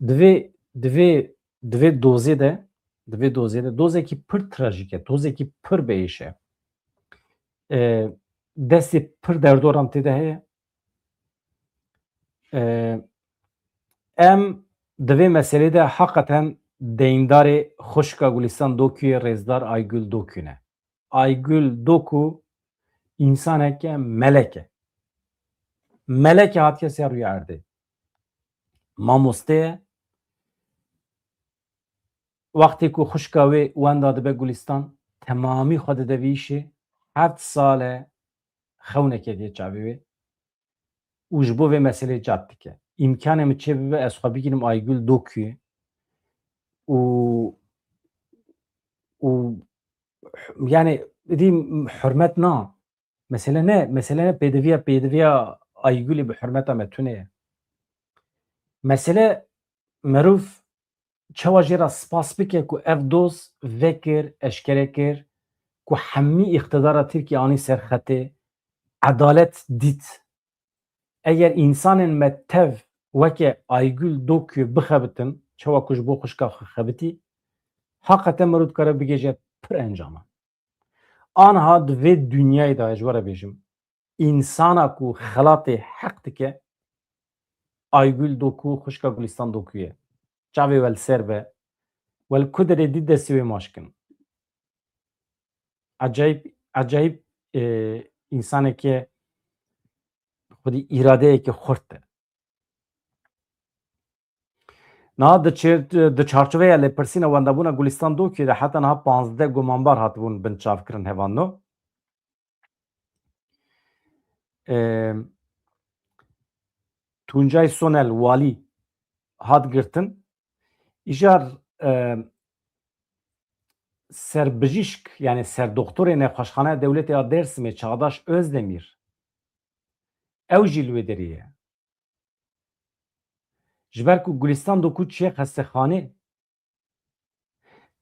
divê, divê, divê dozê de, divê dozê de, dozekî pir trajîk e, dozekî pir biêş e. E, destê pir derdoran tê de heye. E, em di vê meselê de heqeten deyndarê xwişka Gulistan Dokuyê, rêzdar Aygül Doku ne. Aygül Doku însaneke melek e. Meleke hatiye ser rûyê erdê. Mamoste ye. Wextê ku xwişka wê wenda dibe Gulistan, temamî xwe dide vî îşê, heft sal e xewneke diye çavê wê û ji bo vê meseleyê cat dike. Îmkanê min çê bibe ez xwe bigînim Aygul Dokuyê û û yani, dî hurmet na. Mesele ne, mesele ne pêdiviya, pêdiviya Aygulê bi hurmeta me tune ye. Mesele merov çawa jê re spas bike ku ev doz vekir, eşkere kir, ku hemî îqtidara Tirkiyê anî ser xetê, edalet dît. Eger însanên me tev weke Aygul Dokuyê bixebitin, çawa ku ji bo xwişka xwe xebitî, haqete merov dikare bigêje pir encama. Anha di vê dinyayê de ez ji we re bêjim, însana ku xelatê heq dike, Aygul Doku, xwişka Gulistan Doku ye. Çavê we li ser be, we li ku derê dî destê wê maç kin. Ecayîb, ecayîb, e, însaneke xwedî îradeyeke xurt e. Niha di çêr-, di çarçoveya lêpirsîna wendabûna Gulistan Dokuyê de heta niha panzdeh gumanbar hatibûn binçavkirin hevalno. Ê, Tuncay Sonel walî hat girtin. Îcar, e, serbijîşk, yani serdoktorê Nexweşxaneya Dewletê ya Dêrsimê Çağdaş Özdemir, ew jî li wê derê ye. Ji ber ku Gulistan Doku çiye xestexanê,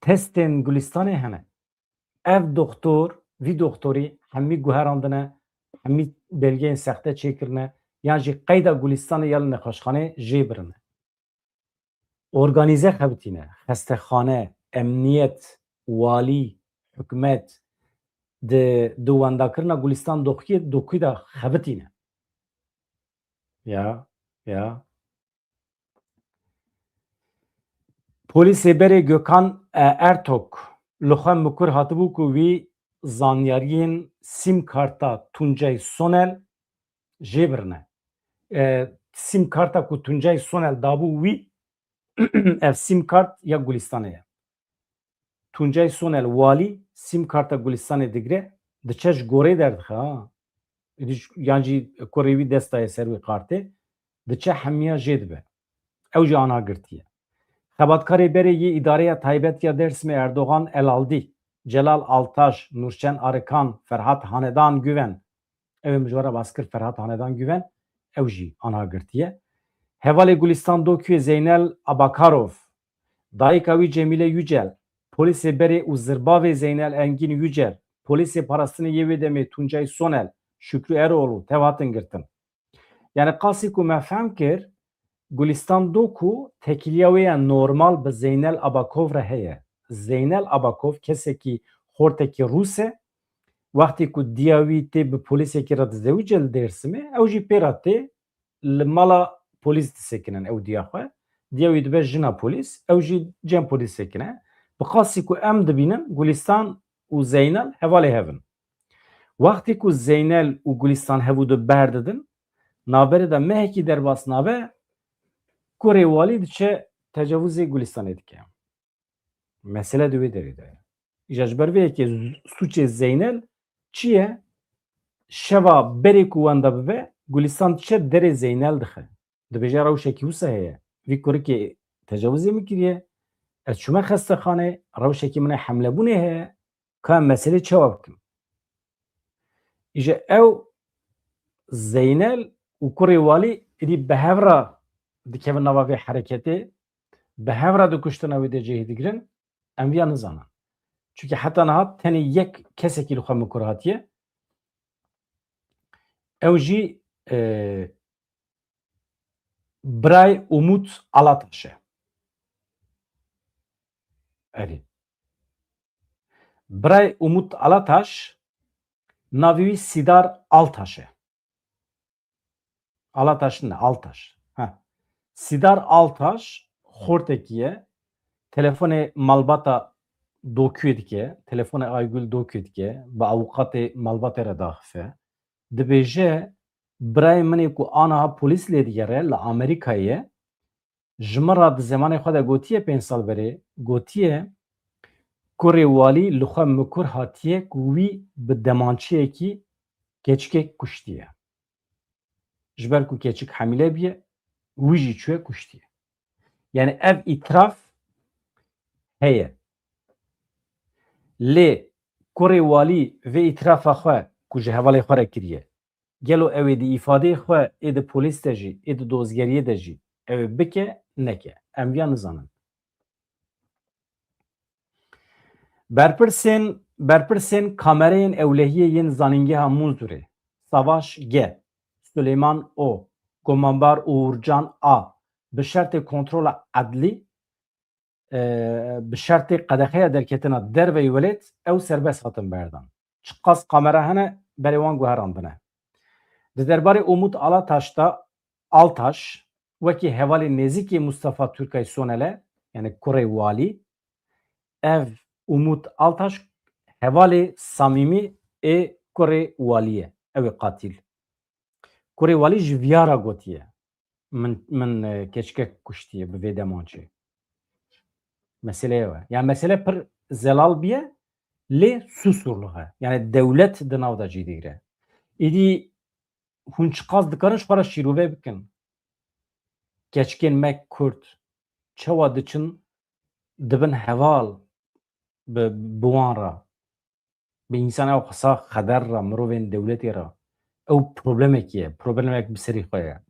testên Gulistanê hene. Ev doktor, vî doktorî hemî guherandine, hemî belgeyên sexte çêkirine, yan jî qeyda Gulistanê ya li nexweşxanê jê birine. Organîze xebitîne, xestexane, emniyet, walî, hikûmet di, di wendakirina Gulistan Dokuyê, Dokuyê de xebitîne. Ya, ya. Polîsê berê Gökhan, e, Ertok li xwe mikur hatibû ku wî zanyariyên sîm karta Tuncay Sonel jê birine. E, sîm karta ku Tuncay Sonel dabû wî, ev sîm kart ya Gulistanê ye. Tuncay Sonel walî sîm karta Gulistanê digire, diçe ji gorê derdixe ha. Êdî ji-, yan jî kurê wî dest daye ser wî kartê, diçe hemiya jê dibe. Ew jî anha girtiye. Xebatkarê berê yê Îdareya Taybet ya Dêrsimê Erdogan Elaldî, Celal Altaş, Nurşen Arikan, Ferhat Hanedan Güven, ew ê min ji we re bas kir, Ferhat Hanedan Güven, ew jî anha girtiye. Hevalê Gulistan Dokuyê Zeynel Abakarov, dayika wî Cemîle Yücel, polîsê berê û zirbavê Zeynel Engin Yücel, polîsê parastinê yê wê demê Tuncay Sonel, Şükrü Eroğlu tev hatin girtin. Yani qasî ku me fehm kir, Gulistan Doku tekiliya wê ya normal bi Zeynel Abakov re heye. Zeynel Abakov kesekî xortekî Rûs e. Wextê ku diya wî tê bi polîsekî re dizewice li Dêrsimê, ew jî pê re tê li mala polîs disekinin ew diya xwe. Diya wî dibe jina polîs, ew jî cem polîs sekine. Bi qasî ku em dibînin, Gulistan û Zeynel hevalê hev in. Wextê ku Zeynel û Gulistan hev û du berdidin, navberê de mehekî derbas nabe, kurê walî diçe tecavuzê Gulistanê dike. Mesele di wê derê de ye. Îja ji ber vê yekê z-, sûcê Zeynel çi ye? Şeva berê ku wenda bibe, Gulistan diçe derê Zeynel dixe. Dibêje rewşekî wisa heye. Vî kurikê tecawizê min kiriye. Ez çûme xestexanê, rewşekî min ê hemlebûnê heye. Ka em meselê çawa bikim? Îje ew Zeynel û kurê walî êdî bi hev re dikevin nava vê hereketê, bi hev re di kuştina wê de cihê digirin, em viya nizanin. Çunke heta niha tenê yek kesekî li xwe min kur hatiye. Ew jî, e, Biray Umut Alataş e. Erê. Biray Umut Alataş, navê wî Sîdar Altaş e. Alataş ne, Altaş. Ha. Sîdar Altaş xortekî ye. Telefonê malbata Dokuyê dike. Telefonê Aygül Dokuyê dike. Bi avûkatê malbatê re daxife. Dibêje, Birayê min ê ku aniha polîs lê digere li Amerîkayê ye, ji min re di zemanê xwe de gotiye, pênc sal berê gotiye, kurê walî li xwe mikur hatiye ku wî bi demançeyekî keçikek kuştiye. Ji ber ku keçik hemîle bûye, wî jî çûye kuştiye. Yani ev îtiraf heye. Lê kurê walî vê îtirafa xwe ku ji hevalê xwe re kiriye, gelo ew ê di îfadeyê xwe, ê di polîs de jî, ê di dozgeriyê de jî ew ê bike, neke? Em viya nizanin. Berpirsên, berpirsên kamereyên ewlehiyê yên Zanîngeha Munzurê, Savaş G, Suleyman O, Gumanbar Uğurcan A, bi şertê kontrola edlî, e, bi şertê qedexeya derketina derveyî welêt, ew serbest hatin berdan. Çiqas kamera hene, berê wan guherandine. Di derbarê Umut Alataş de, Altaş, wekî hevalê nêzîkî Mustafa Türkay Sonel e, yani kurê walî, ev Umut Altaş hevalê samîmî ê kurê walî ye. Ew ê qatîl. Kurê walî ji viya re gotiye, min, min, e, keçikek kuştiye bi vê demançê. Mesele ew e. Yani mesele pir zelal biye, lê susurluğe. Yani dewlet di nav de cî digire. Îdî hûn çiqas dikarin ji xwe re şîrove bikin? Keçikên me Kurd çawa diçin, dibin heval bi, bi wan re, bi însan ew qisa xeder re, mirovên dewletê re? Ew problemekî ye, problemek bi serî xwe ye.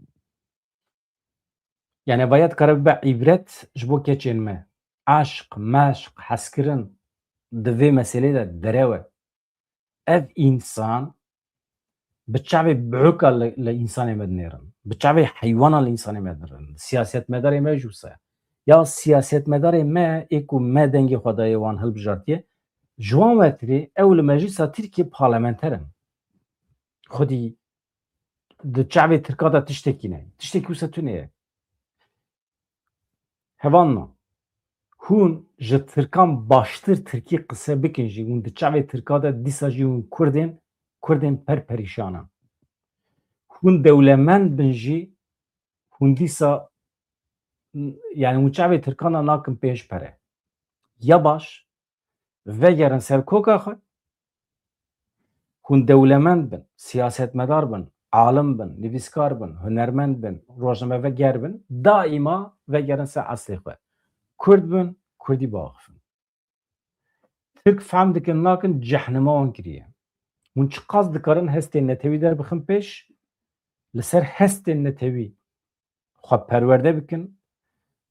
Yani vaya dikare bibe îbret ji bo keçên me. Eşq, meşq, hezkirin di vê meselê de derew e. Ev însan bi çavê bihuka li, li însanê me dinêrin. Bi çavê heywana li însanê me dinêrin. Siyasetmedarê me jî wisa. Ya siyasetmedarê me ê ku me dengê xwe dayê wan hilbijartiye, ji wan wetirê ew li Meclîsa Tirkiyê parlamenter in. Xwedî di çavê Tirka de tiştekî ne. Tiştekî wisa tune ye. Hevalno, hûn ji Tirkan baştir Tirkî qise bikin jî, hûn di çavê Tirka de dîsa jî hûn Kurdên, Kurdên per perîşan in. Hûn dewlemend bin jî, hûn dîsa, yani hûn çavê Tirkan de nakin pênc pere. Ya baş, vegerin ser koka xwe, hûn dewlemend bin, siyasetmedar bin, alim bin, nivîskar bin, hunermend bin, rojnameveger bin, daîma vegerin ser eslê xwe. Kurd bin, Kurdî biaxifin. Tirk fehm dikin nakin, cehnima wan kiriye. Hûn çiqas dikarin hestên netewî derbixin pêş, li ser hestên netewî xwe perwerde bikin,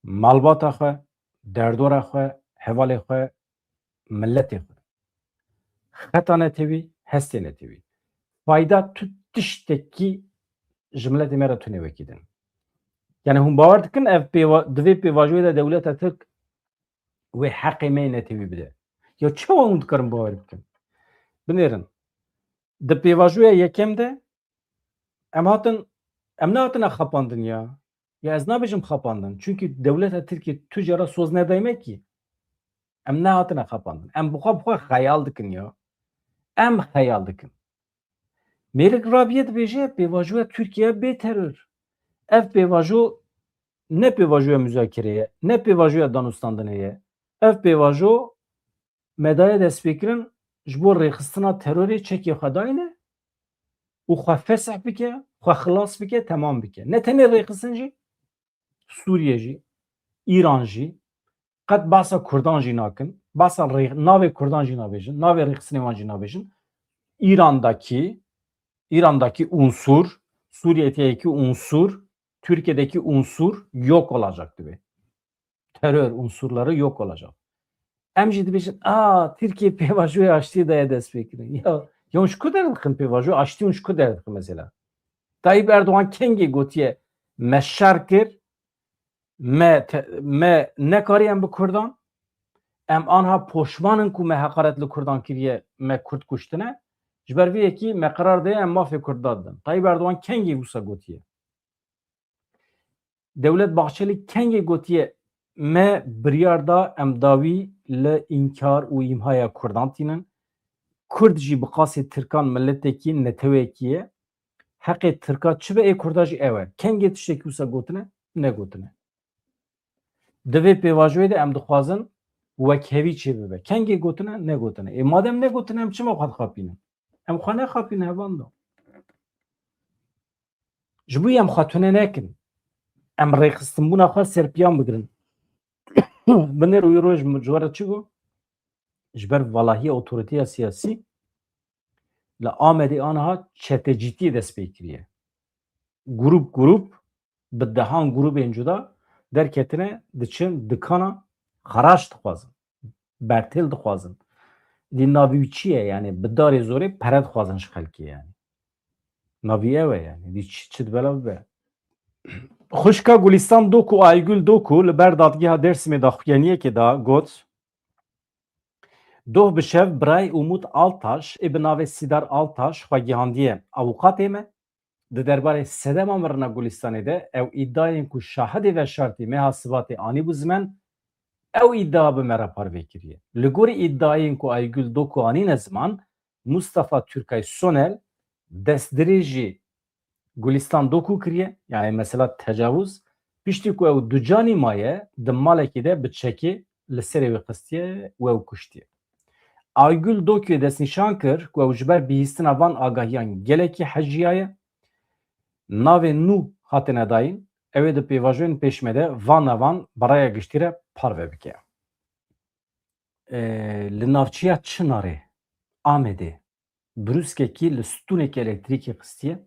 malbata xwe, derdora xwe, hevalê xwe, miletê xwe. Xeta netewî, hestê netewî. Fayda tu tiştekî ji miletê me re tune wekî din. Yani hûn bawer dikin ev pêva-, di vê pêvajoyê de dewleta Tirk wê heqê me yê netewî bide? Ya çawa hûn dikarin bawer bikin? Binêrin. Di pêvajoya yekem de em hatin, em nehatine xapandin ya. Ya ez nabêjim xapandin. Çünkü dewleta Tirkiyê tu cara soz nedayme kî. Em nehatine xapandin. Em bi xwe, bi xwe xeyal dikin ya. Em xeyal dikin. Mêrik Rabiye dibêje pêvajoya Tirkiye bê terör. Ev pêvajo ne pêvajoya muzakere ye, ne pêvajoya danûstandinê ye. Ev pêvajo me daye destpêkirin ji bo rêxistina terorê çekê xwe dayne û xwe fesih bike, xwe xilas bike, temam bike. Ne tenê rêxistin jî, Sûriye jî, Îran jî, qet behsa Kurdan jî nakin, behsa rê-, navê Kurdan jî nabêjin, navê rêxistinê wan jî nabêjin. İran'daki, İran'daki unsur, Suriye'deki unsur, Türkiye'deki unsur yok olacak dibe. Terör unsurları yok olacak. Em jî dibêjin, a, Tirkiye pêvajoya aştiyê daye destpêkirin. Ya, ya hûn ji ku derdixin pêvajoya aştiyê, hûn ji ku derdixin mesela? Tayyip Erdoğan kengê gotiye, me şer kir, me te-, me nekariye em bi Kurdan, em anha poşman in ku me heqaret li Kurdan kiriye, me Kurd kuştine. Ji ber vê yekî me qerar daye em mafê Kurdan din. Tayyip Erdoğan kengê wisa gotiye? Dewlet Bahçeli kengê gotiye, me biryar da em dawî li înkar û îmhaya Kurdan tînin. Kurd jî bi qasê Tirkan miletekî, netewekî ye. teqê Tirka çi be, ê Kurda jî ew e. Kengê tiştekî wisa gotine? Negotine. Di vê pêvajoyê de em dixwazin wekhevî çêbibe. Kengê gotine? Negotine. Ê madem negotine, em çima xwe dixapînin? Em xwe nexapînin, hevando. Ji bo em xwe tune nekin. Em rêxistinbûna xwe serpiyan bigirin. Binêr û îro ji min, ji we re çi got? Ji ber valahiya otoriteya siyasî li Amedê aniha çetecîtiyê dest pê kiriye. Grûp grûp, bi dehan grûbên cuda derketine, diçin dikana, xeraş dixwazin, bertêl dixwazin. Dî navî wî çi ye? Yanî bi darê zorê pere dixwazin ji xelkê yanî. Navî ew e yanî. Dî çi, çi dibela bibe. Xwişka Gulîstan Doku, Aygül Doku, li ber dadgeha Dêrsimê daxuyaniyekê da got, Doh bi şev birayê Umut Altaş ê bi navê Sîdar Altaş xwe gihandiye avûkatê me. Di derbarê sedema mirina Gulîstanê de ew îdiayên ku şahidê veşartî meha Sibatê anîbû ziman, ew îdia bi me re parve kiriye. Li gorî îdiayên ku Aygül Doku anîne ziman, Mustafa Türkay Sonel destdirêjî Gulîstan Doku kiriye, yanî mesela tecavuz, piştî ku ew ducanî maye, di malekî de bi çekê li serê wê xistiye û ew kuştiye. Aygül Dokuyê destnîşan kir ku ew ji ber bihîstina van agahiyan gelekî hejiyaye. Navên nû hatine dayîn, ew ê di pêvajoyên pêş me de van navan bi raya giştî re parve bike. Ee, li navçeya Çinarê, Amedê, brûskekî li stûnekî elektrîkê xistiye.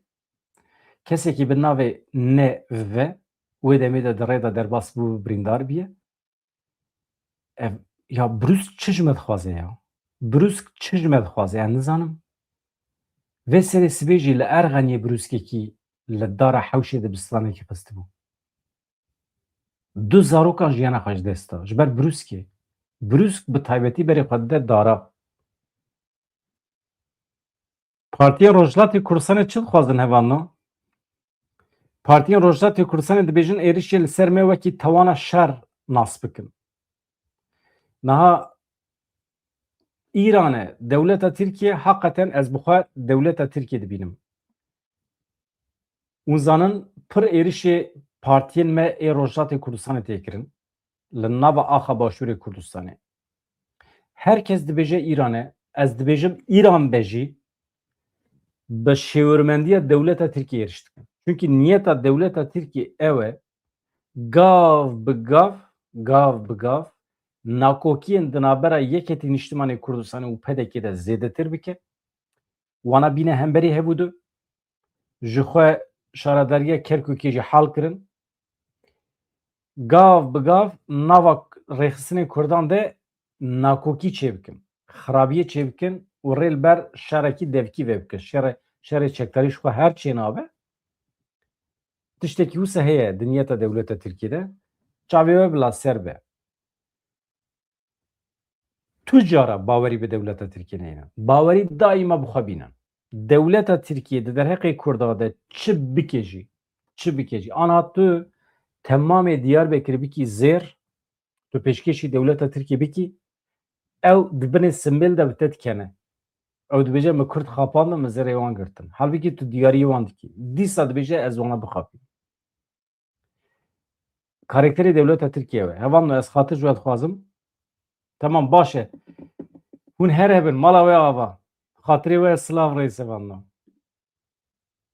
Kesekî bi navê N V wê demê de di rê de derbas bû, birîndar bûye. Ev, ya brûsk çi ji me dixwaze ya? Brûsk çi ji me dixwaze? Ez nizanim. Vê serê sibê jî li Erxeniyê brûskekî li dara hewşê dibistanekî xistibû. Du zarokan jiyana xwe ji dest da. Ji ber brûskê. Brûsk bi taybetî berê xwe dide dara. Partiyên Rojhilatê Kurdistanê çi dixwazin, hevano? Partiyên Rojhilatê Kurdistanê dibêjin êrişê li ser me wekî tawana şer nas bikin. Niha Îran e, dewleta Tirkiye, heqeten ez bi xwe dewleta Tirkiye dibînim. Hûn zanin pir êrişê partiyên me ê Rojhilatê Kurdistanê tê kirin. Li nava axa Başûrê Kurdistanê. Her kes dibêje Îran e, ez dibêjim Îran be jî bi şêwirmendiya dewleta Tirkiye êriş dikin. Çunkî niyeta dewleta Tirkiye ew e, gav bi gav, gav bi gav nakokiyên di navbera Yeketî Niştimanê Kurdistanê û P D K'ê de zêdetir bike. Wana bîne hemberî hev û du. Ji xwe şaredariya Kerkûkê jî hal kirin. Gav bi gav nava rêxistinên Kurdan de nakokî çêbikin, xirabiyê çêbikin û rê li ber şerekî devkî vebikin. Şerê, şerê çekdarî ji xwe her çênabe. Tiştekî wisa heye di niyeta dewleta Tirkiyê de. Çavê we bila ser be. Tu cara bawerî bi dewleta Tirkiyê neynin. Bawerî daîma bi xwe bînin. Dewleta Tirkiyê di derheqê Kurda de çi bike jî, çi bike jî. Ana tu temamê Diyarbekir bikî zêr, tu pêşkêşî dewleta Tirkiyê bikî, ew di binê simbêl de bi te dikene. Ew dibêje, min Kurd xapandin, min zêrê wan girtin. Halbikî tu diyariyê wan dikî. Dîsa dibêje, ez wana bixapînim. Karakterê dewleta Tirkiye we. Hevalno, ez xatir ji we dixwazim. Tamam, baş e. Hûn her hebin, mala we ava. Xatirê we silav reis, hevalno.